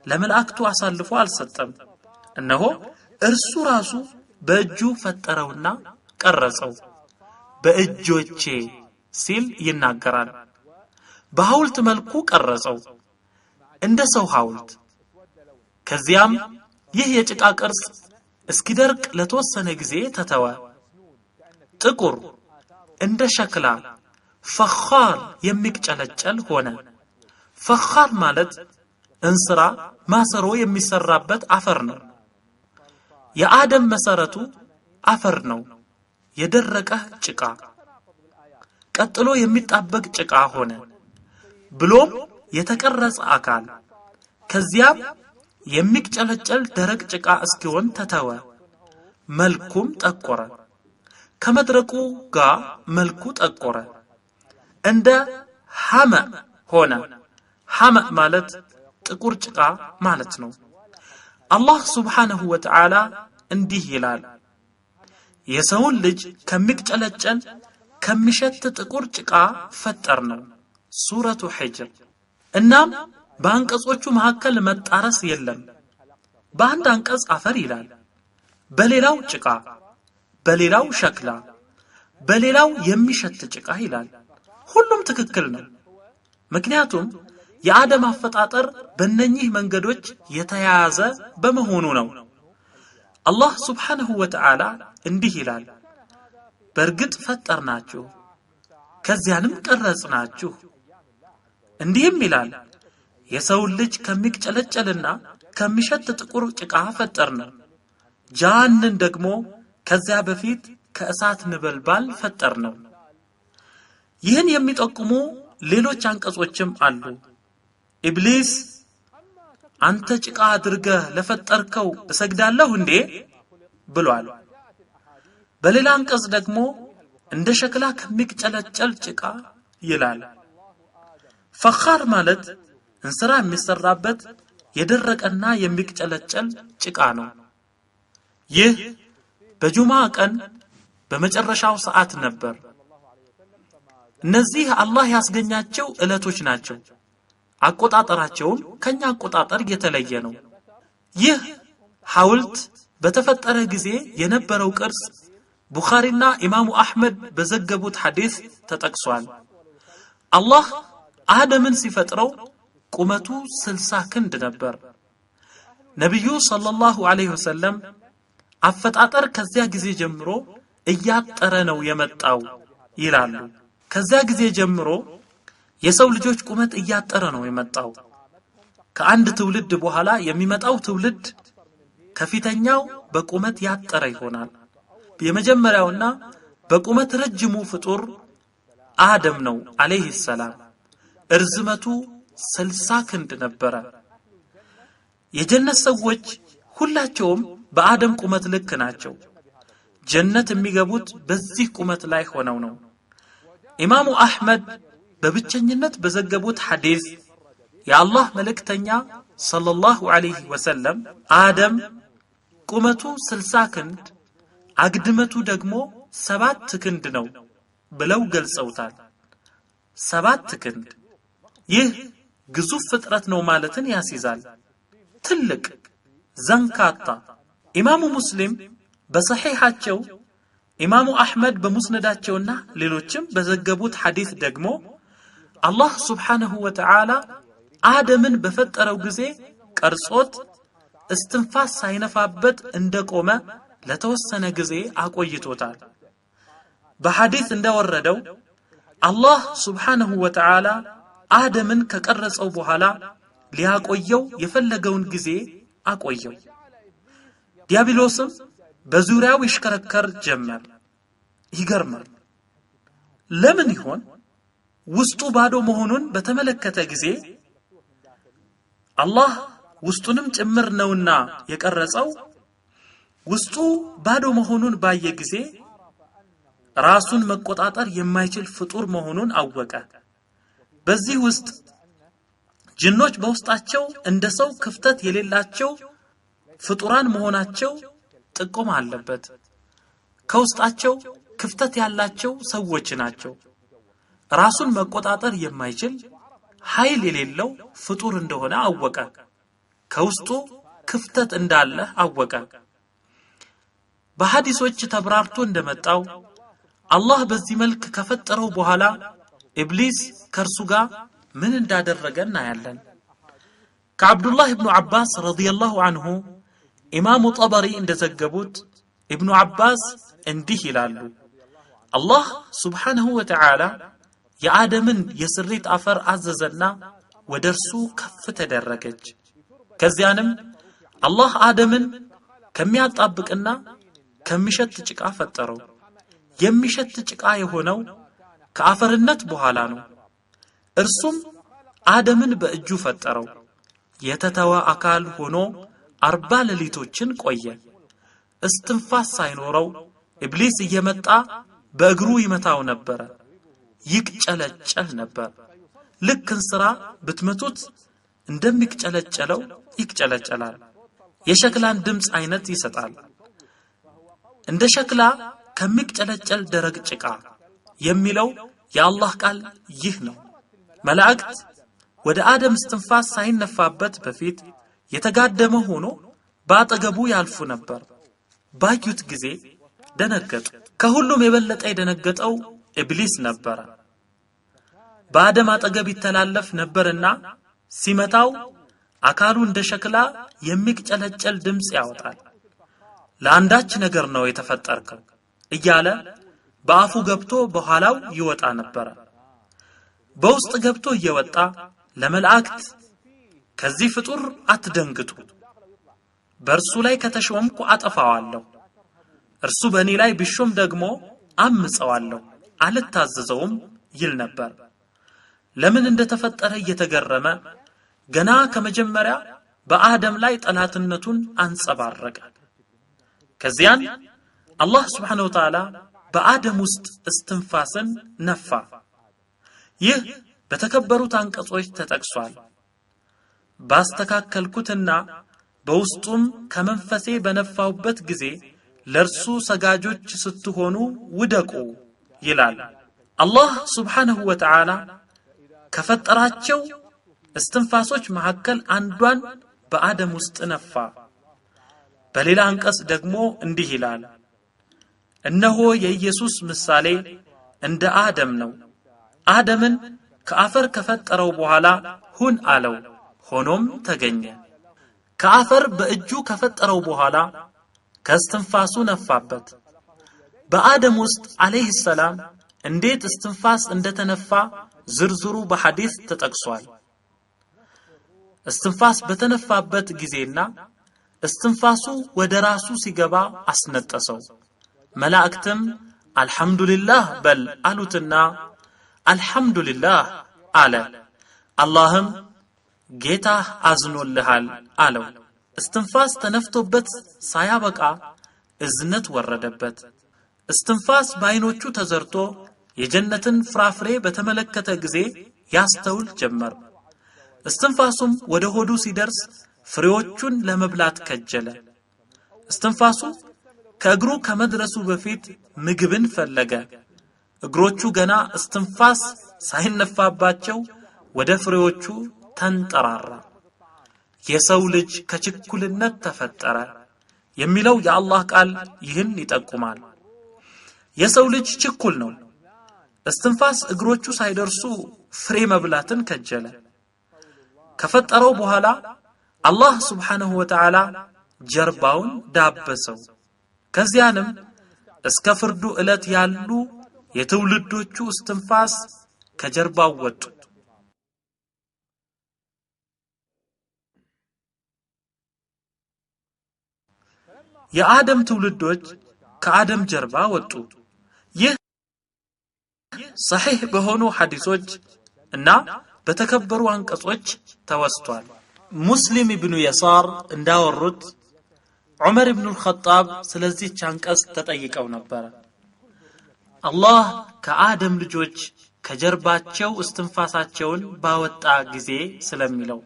ለመላእክቱ አሳልፎ አልሰጠም። እነሆ እርሱ ራሱ በእጁ ፈጠረውና ቀረጸው። በእጆቼ ሲል ይናገራል። በሐውልት መልኩ ቀረጸው፣ እንደ ሰው ሐውልት። ከዚያም ይህ የጭቃ ቅርጽ እስኪደርቅ ለተወሰነ ጊዜ ተተወ። ጥቁር እንደ ሸክላ ፈኻር የሚቅጨለጨል ሆነ። ፈኻር ማለት እንስራ ማሰሮ የሚሰራበት አፈር ነው። የአደም መሰረቱ አፈር ነው፣ የደረቀ ጭቃ። ቀጥሎ የሚጣበቅ ጭቃ ሆነ፣ ብሎም የተቀረጸ አካል። ከዚያም የሚቅጨለጨል ደረቅ ጭቃ እስኪሆን ተተወ። መልኩም ጠቆረ። ከመድረቁ ጋር መልኩ ጠቆረ፣ እንደ ሐመ ሆነ። ሐመ ማለት ጥቁር ጭቃ ማለት ነው። አላህ ሱብሓነሁ ወተዓላ እንዲህ ይላል፣ የሰውን ልጅ ከሚቅጨለጨል ከሚሸት ጥቁር ጭቃ ፈጠርነው። ሱረቱ ሒጅር። እናም በአንቀጾቹ መካከል መጣረስ የለም። በአንድ አንቀጽ አፈር ይላል፣ በሌላው ጭቃ፣ በሌላው ሸክላ፣ በሌላው የሚሸት ጭቃ ይላል። ሁሉም ትክክል ነው። ምክንያቱም የአደም አፈጣጠር በእነኚህ መንገዶች የተያያዘ በመሆኑ ነው። አላህ ሱብሓነሁ ወተዓላ እንዲህ ይላል፣ በእርግጥ ፈጠርናችሁ ከዚያንም ቀረጽናችሁ። እንዲህም ይላል፣ የሰውን ልጅ ከሚቅጨለጨልና ከሚሸት ጥቁር ጭቃ ፈጠርነው። ጃንን ደግሞ ከዚያ በፊት ከእሳት ነበልባል ፈጠርነው። ይህን የሚጠቁሙ ሌሎች አንቀጾችም አሉ። ኢብሊስ አንተ ጭቃ አድርገህ ለፈጠርከው እሰግዳለሁ እንዴ ብሏል። በሌላ አንቀጽ ደግሞ እንደ ሸክላ ከሚቅጨለጨል ጭቃ ይላል። ፈኻር ማለት እንስራ የሚሰራበት የደረቀና የሚቅጨለጨል ጭቃ ነው። ይህ በጁማ ቀን በመጨረሻው ሰዓት ነበር። እነዚህ አላህ ያስገኛቸው ዕለቶች ናቸው። አቆጣጠራቸውም ከኛ አቆጣጠር የተለየ ነው። ይህ ሐውልት በተፈጠረ ጊዜ የነበረው ቅርጽ ቡኻሪና ኢማሙ አሕመድ በዘገቡት ሐዲስ ተጠቅሷል። አላህ አደምን ሲፈጥረው ቁመቱ 60 ክንድ ነበር። ነቢዩ ሰለላሁ ዐለይሂ ወሰለም አፈጣጠር ከዚያ ጊዜ ጀምሮ እያጠረ ነው የመጣው ይላሉ። ከዚያ ጊዜ ጀምሮ የሰው ልጆች ቁመት እያጠረ ነው የመጣው። ከአንድ ትውልድ በኋላ የሚመጣው ትውልድ ከፊተኛው በቁመት ያጠረ ይሆናል። የመጀመሪያውና በቁመት ረጅሙ ፍጡር አደም ነው አለይሂ ሰላም። እርዝመቱ 60 ክንድ ነበረ። የጀነት ሰዎች ሁላቸውም በአደም ቁመት ልክ ናቸው። ጀነት የሚገቡት በዚህ ቁመት ላይ ሆነው ነው። ኢማሙ አሕመድ በብቸኝነት በዘገቡት ሐዲስ የአላህ መልእክተኛ ሰለላሁ ዐለይሂ ወሰለም አደም ቁመቱ 60 ክንድ አግድመቱ ደግሞ 7 ክንድ ነው ብለው ገልጸውታል። 7 ክንድ ይህ ግዙፍ ፍጥረት ነው ማለትን ያስይዛል። ትልቅ ዘንካታ። ኢማሙ ሙስሊም በሰሒሓቸው፣ ኢማሙ አሕመድ በሙስነዳቸውና ሌሎችም በዘገቡት ሐዲስ ደግሞ አላህ ሱብሓነሁ ወተዓላ አደምን በፈጠረው ጊዜ ቀርጾት እስትንፋስ ሳይነፋበት እንደቆመ ለተወሰነ ጊዜ አቆይቶታል። በሐዲስ እንደወረደው አላህ ሱብሓነሁ ወተዓላ አደምን ከቀረጸው በኋላ ሊያቆየው የፈለገውን ጊዜ አቆየው። ዲያብሎስም በዙሪያው ይሽከረከር ጀመር። ይገርማል። ለምን ይሆን? ውስጡ ባዶ መሆኑን በተመለከተ ጊዜ አላህ ውስጡንም ጭምር ነውና የቀረጸው፣ ውስጡ ባዶ መሆኑን ባየ ጊዜ ራሱን መቆጣጠር የማይችል ፍጡር መሆኑን አወቀ። በዚህ ውስጥ ጅኖች በውስጣቸው እንደ ሰው ክፍተት የሌላቸው ፍጡራን መሆናቸው ጥቆማ አለበት። ከውስጣቸው ክፍተት ያላቸው ሰዎች ናቸው። ራሱን መቆጣጠር የማይችል ኃይል የሌለው ፍጡር እንደሆነ አወቀ። ከውስጡ ክፍተት እንዳለ አወቀ። በሐዲሶች ተብራርቶ እንደመጣው አላህ በዚህ መልክ ከፈጠረው በኋላ ኢብሊስ ከእርሱ ጋር ምን እንዳደረገ እናያለን። ከአብዱላህ ኢብኑ አባስ ረዲየላሁ ዐንሁ ኢማሙ ጠበሪ እንደዘገቡት ኢብኑ አባስ እንዲህ ይላሉ፣ አላህ ሱብሓነሁ ወተዓላ የአደምን የስሪት አፈር አዘዘና ወደ እርሱ ከፍ ተደረገች። ከዚያንም አላህ አደምን ከሚያጣብቅና ከሚሸት ጭቃ ፈጠረው። የሚሸት ጭቃ የሆነው ከአፈርነት በኋላ ነው። እርሱም አደምን በእጁ ፈጠረው። የተተወ አካል ሆኖ 40 ሌሊቶችን ቆየ። እስትንፋስ ሳይኖረው ኢብሊስ እየመጣ በእግሩ ይመታው ነበር፣ ይቅጨለጨል ነበር። ልክ እንስራ ብትመቱት እንደሚቅጨለጨለው ይቅጨለጨላል። የሸክላን ድምጽ አይነት ይሰጣል። እንደ ሸክላ ከሚቅጨለጨል ደረቅ ጭቃ የሚለው የአላህ ቃል ይህ ነው። መላእክት ወደ አደም እስትንፋስ ሳይነፋበት በፊት የተጋደመ ሆኖ ባጠገቡ ያልፉ ነበር። ባዩት ጊዜ ደነገጡ። ከሁሉም የበለጠ የደነገጠው ኢብሊስ ነበር። በአደም አጠገብ ይተላለፍ ነበርና ሲመታው አካሉ እንደ ሸክላ የሚቅጨለጨል ድምጽ ያወጣል። ለአንዳች ነገር ነው የተፈጠርከው እያለ በአፉ ገብቶ በኋላው ይወጣ ነበር። በውስጥ ገብቶ እየወጣ ለመላእክት ከዚህ ፍጡር አትደንግጡ፣ በእርሱ ላይ ከተሾምኩ አጠፋዋለሁ፣ እርሱ በእኔ ላይ ቢሾም ደግሞ አምፀዋለሁ፣ አልታዘዘውም ይል ነበር። ለምን እንደተፈጠረ እየተገረመ ገና ከመጀመሪያ በአደም ላይ ጠላትነቱን አንጸባረቀ። ከዚያን አላህ Subhanahu Wa Ta'ala በአደም ውስጥ እስትንፋስን ነፋ። ይህ በተከበሩት አንቀጾች ተጠቅሷል። ባስተካከልኩትና በውስጡም ከመንፈሴ በነፋውበት ጊዜ ለርሱ ሰጋጆች ስትሆኑ ውደቁ ይላል። አላህ ሱብሓነሁ ወተዓላ ከፈጠራቸው እስትንፋሶች መካከል አንዷን በአደም ውስጥ ነፋ። በሌላ አንቀጽ ደግሞ እንዲህ ይላል፣ እነሆ የኢየሱስ ምሳሌ እንደ አደም ነው። አደምን ከአፈር ከፈጠረው በኋላ ሁን አለው፣ ሆኖም ተገኘ። ከአፈር በእጁ ከፈጠረው በኋላ ከእስትንፋሱ ነፋበት። በአደም ውስጥ አለይሂ ሰላም እንዴት እስትንፋስ እንደተነፋ ዝርዝሩ በሐዲስ ተጠቅሷል። እስትንፋስ በተነፋበት ጊዜና እስትንፋሱ ወደ ራሱ ሲገባ አስነጠሰው። መላእክትም አልহামዱሊላህ በል አሉትና አልহামዱሊላህ አለ። አላህም ጌታህ አዝኖልሃል አለው። እስትንፋስ ተነፍቶበት ሳያበቃ እዝነት ወረደበት። እስትንፋስ በአይኖቹ ተዘርቶ የጀነትን ፍራፍሬ በተመለከተ ጊዜ ያስተውል ጀመር። እስትንፋሱም ወደ ሆዱ ሲደርስ ፍሬዎቹን ለመብላት ከጀለ። እስትንፋሱ ከእግሩ ከመድረሱ በፊት ምግብን ፈለገ። እግሮቹ ገና እስትንፋስ ሳይነፋባቸው ወደ ፍሬዎቹ ተንጠራራ። የሰው ልጅ ከችኩልነት ተፈጠረ የሚለው የአላህ ቃል ይህን ይጠቁማል። የሰው ልጅ ችኩል ነው። እስትንፋስ እግሮቹ ሳይደርሱ ፍሬ መብላትን ከጀለ። ከፈጠረው በኋላ አላህ ሱብሓነሁ ወተዓላ ጀርባውን ዳበሰው። ከዚያንም እስከ ፍርዱ ዕለት ያሉ የትውልዶቹ እስትንፋስ ከጀርባው ወጡ። የአደም ትውልዶች ከአደም ጀርባ ወጡ። ይህ ሰሒህ በሆኑ ሐዲሶች እና በተከበሩ አንቀጾች ተወስቷል። ሙስሊም ኢብኑ የሳር እንዳወሩት ዑመር ኢብኑ አልኸጣብ ስለዚህች አንቀጽ ተጠይቀው ነበር። አላህ ከአደም ልጆች ከጀርባቸው እስትንፋሳቸውን ባወጣ ጊዜ ስለሚለው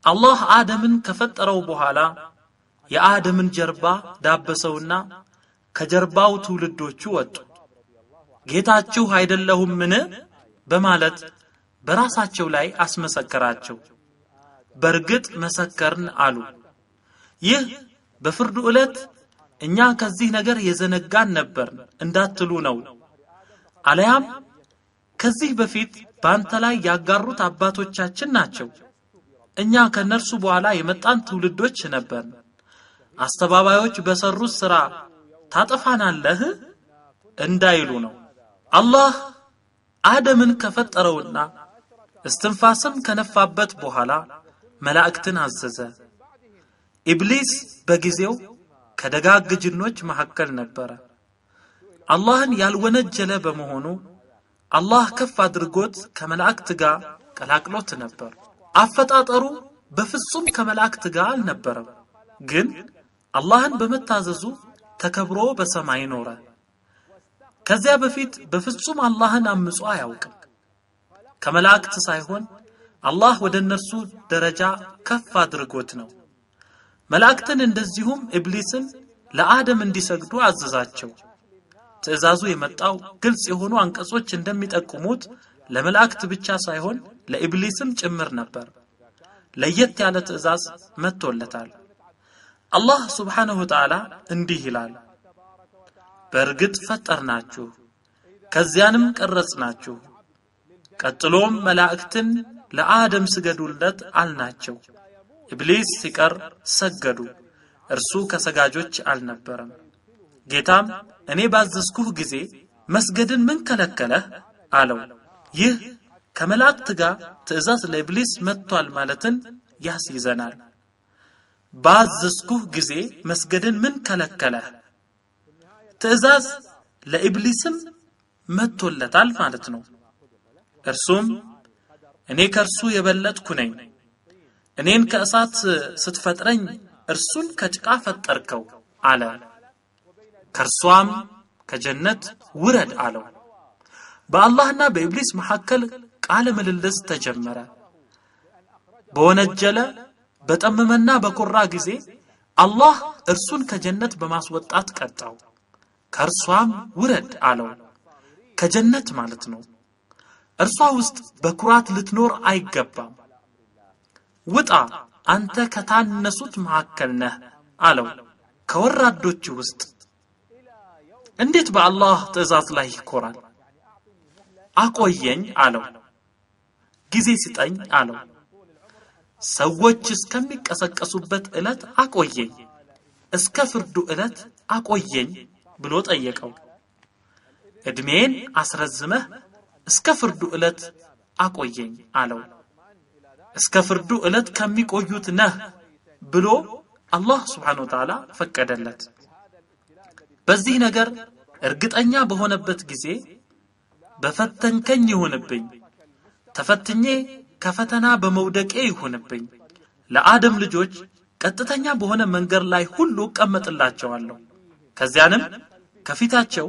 አላህ አደምን ከፈጠረው በኋላ የአደምን ጀርባ ዳበሰውና ከጀርባው ትውልዶቹ ወጡ። ጌታችሁ አይደለሁምን በማለት በራሳቸው ላይ አስመሰከራቸው። በርግጥ መሰከርን አሉ። ይህ በፍርዱ ዕለት እኛ ከዚህ ነገር የዘነጋን ነበር እንዳትሉ ነው። አለያም ከዚህ በፊት ባንተ ላይ ያጋሩት አባቶቻችን ናቸው፣ እኛ ከነርሱ በኋላ የመጣን ትውልዶች ነበር። አስተባባዮች በሰሩት ሥራ ታጠፋናለህ እንዳይሉ ነው። አላህ አደምን ከፈጠረውና እስትንፋስም ከነፋበት በኋላ መላእክትን አዘዘ። ኢብሊስ በጊዜው ከደጋግ ጅኖች መካከል ነበረ። አላህን ያልወነጀለ በመሆኑ አላህ ከፍ አድርጎት ከመላእክት ጋር ቀላቅሎት ነበር። አፈጣጠሩ በፍጹም ከመላእክት ጋር አልነበረም፣ ግን አላህን በመታዘዙ ተከብሮ በሰማይ ኖረ። ከዚያ በፊት በፍጹም አላህን አምጾ አያውቅም። ከመላእክት ሳይሆን አላህ ወደ እነርሱ ደረጃ ከፍ አድርጎት ነው። መላእክትን እንደዚሁም ኢብሊስን ለአደም እንዲሰግዱ አዘዛቸው። ትእዛዙ የመጣው ግልጽ የሆኑ አንቀጾች እንደሚጠቁሙት ለመላእክት ብቻ ሳይሆን ለኢብሊስም ጭምር ነበር። ለየት ያለ ትእዛዝ መጥቶለታል። አላህ ሱብሓነሁ ወተዓላ እንዲህ ይላል፣ በእርግጥ ፈጠርናችሁ ከዚያንም ቀረጽናችሁ፣ ቀጥሎም መላእክትን ለአደም ስገዱለት አልናቸው። ኢብሊስ ሲቀር ሰገዱ፣ እርሱ ከሰጋጆች አልነበረም። ጌታም እኔ ባዘዝኩህ ጊዜ መስገድን ምን ከለከለህ አለው። ይህ ከመላእክት ጋር ትእዛዝ ለኢብሊስ መጥቷል ማለትን ያስይዘናል። ባዘዝኩህ ጊዜ መስገድን ምን ከለከለህ? ትእዛዝ ለኢብሊስም መጥቶለታል ማለት ነው። እርሱም እኔ ከእርሱ የበለጥኩ ነኝ፣ እኔን ከእሳት ስትፈጥረኝ እርሱን ከጭቃ ፈጠርከው አለ። ከእርሷም ከጀነት ውረድ አለው። በአላህና በኢብሊስ መካከል ቃለ ምልልስ ተጀመረ። በወነጀለ በጠመመና በኮራ ጊዜ አላህ እርሱን ከጀነት በማስወጣት ቀጣው። ከእርሷም ውረድ አለው። ከጀነት ማለት ነው። እርሷ ውስጥ በኩራት ልትኖር አይገባም። ውጣ አንተ ከታነሱት መካከል ነህ አለው። ከወራዶች ውስጥ እንዴት በአላህ ትእዛዝ ላይ ይኮራል? አቆየኝ አለው። ጊዜ ስጠኝ አለው። ሰዎች እስከሚቀሰቀሱበት ዕለት አቆየኝ፣ እስከ ፍርዱ ዕለት አቆየኝ ብሎ ጠየቀው። እድሜን አስረዝመህ እስከ ፍርዱ ዕለት አቆየኝ አለው። እስከ ፍርዱ ዕለት ከሚቆዩት ነህ ብሎ አላህ Subhanahu Wa Ta'ala ፈቀደለት። በዚህ ነገር እርግጠኛ በሆነበት ጊዜ በፈተንከኝ ይሁንብኝ፣ ተፈትኜ ከፈተና በመውደቄ ይሁንብኝ፣ ለአደም ልጆች ቀጥተኛ በሆነ መንገድ ላይ ሁሉ እቀመጥላቸዋለሁ። ከዚያንም ከፊታቸው፣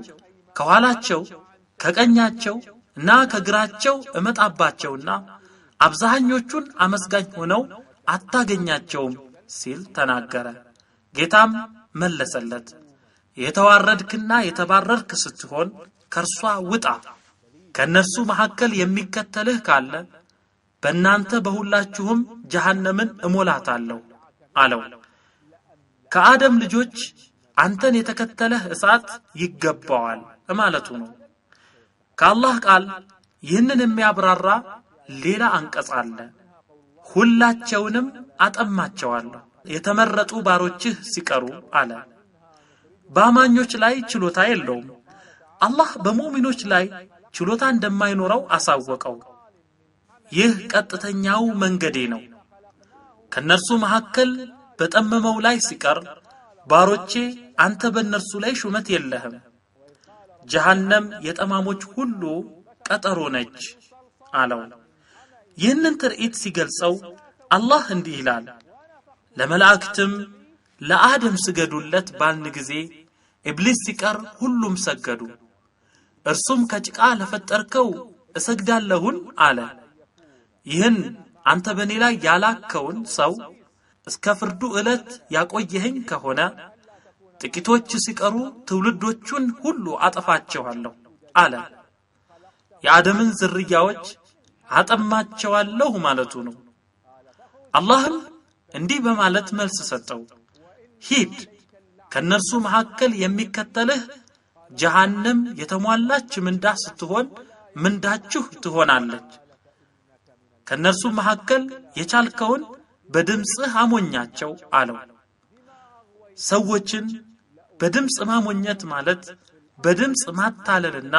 ከኋላቸው፣ ከቀኛቸው እና ከግራቸው እመጣባቸውና አብዛኞቹን አመስጋኝ ሆነው አታገኛቸውም ሲል ተናገረ። ጌታም መለሰለት፣ የተዋረድክና የተባረርክ ስትሆን ከርሷ ውጣ። ከነርሱ መካከል የሚከተልህ ካለ በእናንተ በሁላችሁም ጀሃነምን እሞላታለሁ አለው። ከአደም ልጆች አንተን የተከተለህ እሳት ይገባዋል ማለቱ ነው። ከአላህ ቃል ይህንን የሚያብራራ ሌላ አንቀጽ አለ። ሁላቸውንም አጠማቸዋለሁ የተመረጡ ባሮችህ ሲቀሩ አለ። በአማኞች ላይ ችሎታ የለውም። አላህ በሙእሚኖች ላይ ችሎታ እንደማይኖረው አሳወቀው። ይህ ቀጥተኛው መንገዴ ነው። ከነርሱ መካከል በጠመመው ላይ ሲቀር ባሮቼ አንተ በእነርሱ ላይ ሹመት የለህም፣ ጀሃነም የጠማሞች ሁሉ ቀጠሮ ነች አለው። ይህንን ትርኢት ሲገልጸው አላህ እንዲህ ይላል፣ ለመላእክትም ለአደም ስገዱለት ባልን ጊዜ ኢብሊስ ሲቀር ሁሉም ሰገዱ። እርሱም ከጭቃ ለፈጠርከው እሰግዳለሁን አለ። ይህን አንተ በእኔ ላይ ያላከውን ሰው እስከ ፍርዱ ዕለት ያቆየኸኝ ከሆነ ጥቂቶች ሲቀሩ ትውልዶቹን ሁሉ አጠፋቸዋለሁ አለ። የአደምን ዝርያዎች አጠማቸዋለሁ ማለቱ ነው። አላህም እንዲህ በማለት መልስ ሰጠው፣ ሂድ ከነርሱ መካከል የሚከተልህ ጀሃነም የተሟላች ምንዳ ስትሆን ምንዳችሁ ትሆናለች። ከነርሱ መካከል የቻልከውን በድምጽህ አሞኛቸው አለው። ሰዎችን በድምጽ ማሞኘት ማለት በድምጽ ማታለልና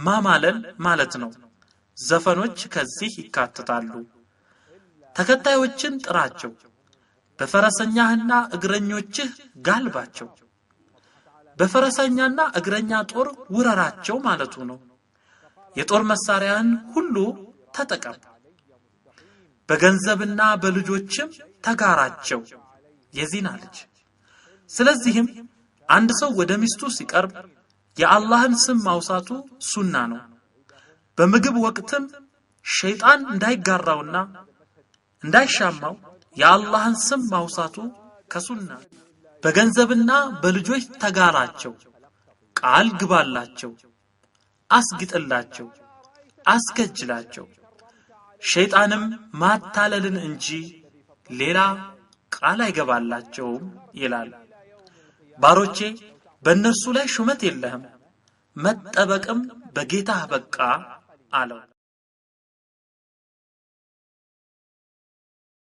ማማለል ማለት ነው። ዘፈኖች ከዚህ ይካተታሉ። ተከታዮችን ጥራቸው፣ በፈረሰኛህና እግረኞችህ ጋልባቸው። በፈረሰኛና እግረኛ ጦር ውረራቸው ማለቱ ነው። የጦር መሳሪያን ሁሉ ተጠቀም፣ በገንዘብና በልጆችም ተጋራቸው። የዚና ልጅ። ስለዚህም አንድ ሰው ወደ ሚስቱ ሲቀርብ የአላህን ስም ማውሳቱ ሱና ነው። በምግብ ወቅትም ሸይጣን እንዳይጋራውና እንዳይሻማው የአላህን ስም ማውሳቱ ከሱና። በገንዘብና በልጆች ተጋራቸው፣ ቃል ግባላቸው፣ አስግጥላቸው፣ አስከጅላቸው። ሸይጣንም ማታለልን እንጂ ሌላ ቃል አይገባላቸውም ይላል። ባሮቼ በእነርሱ ላይ ሹመት የለህም፣ መጠበቅም በጌታህ በቃ አለው።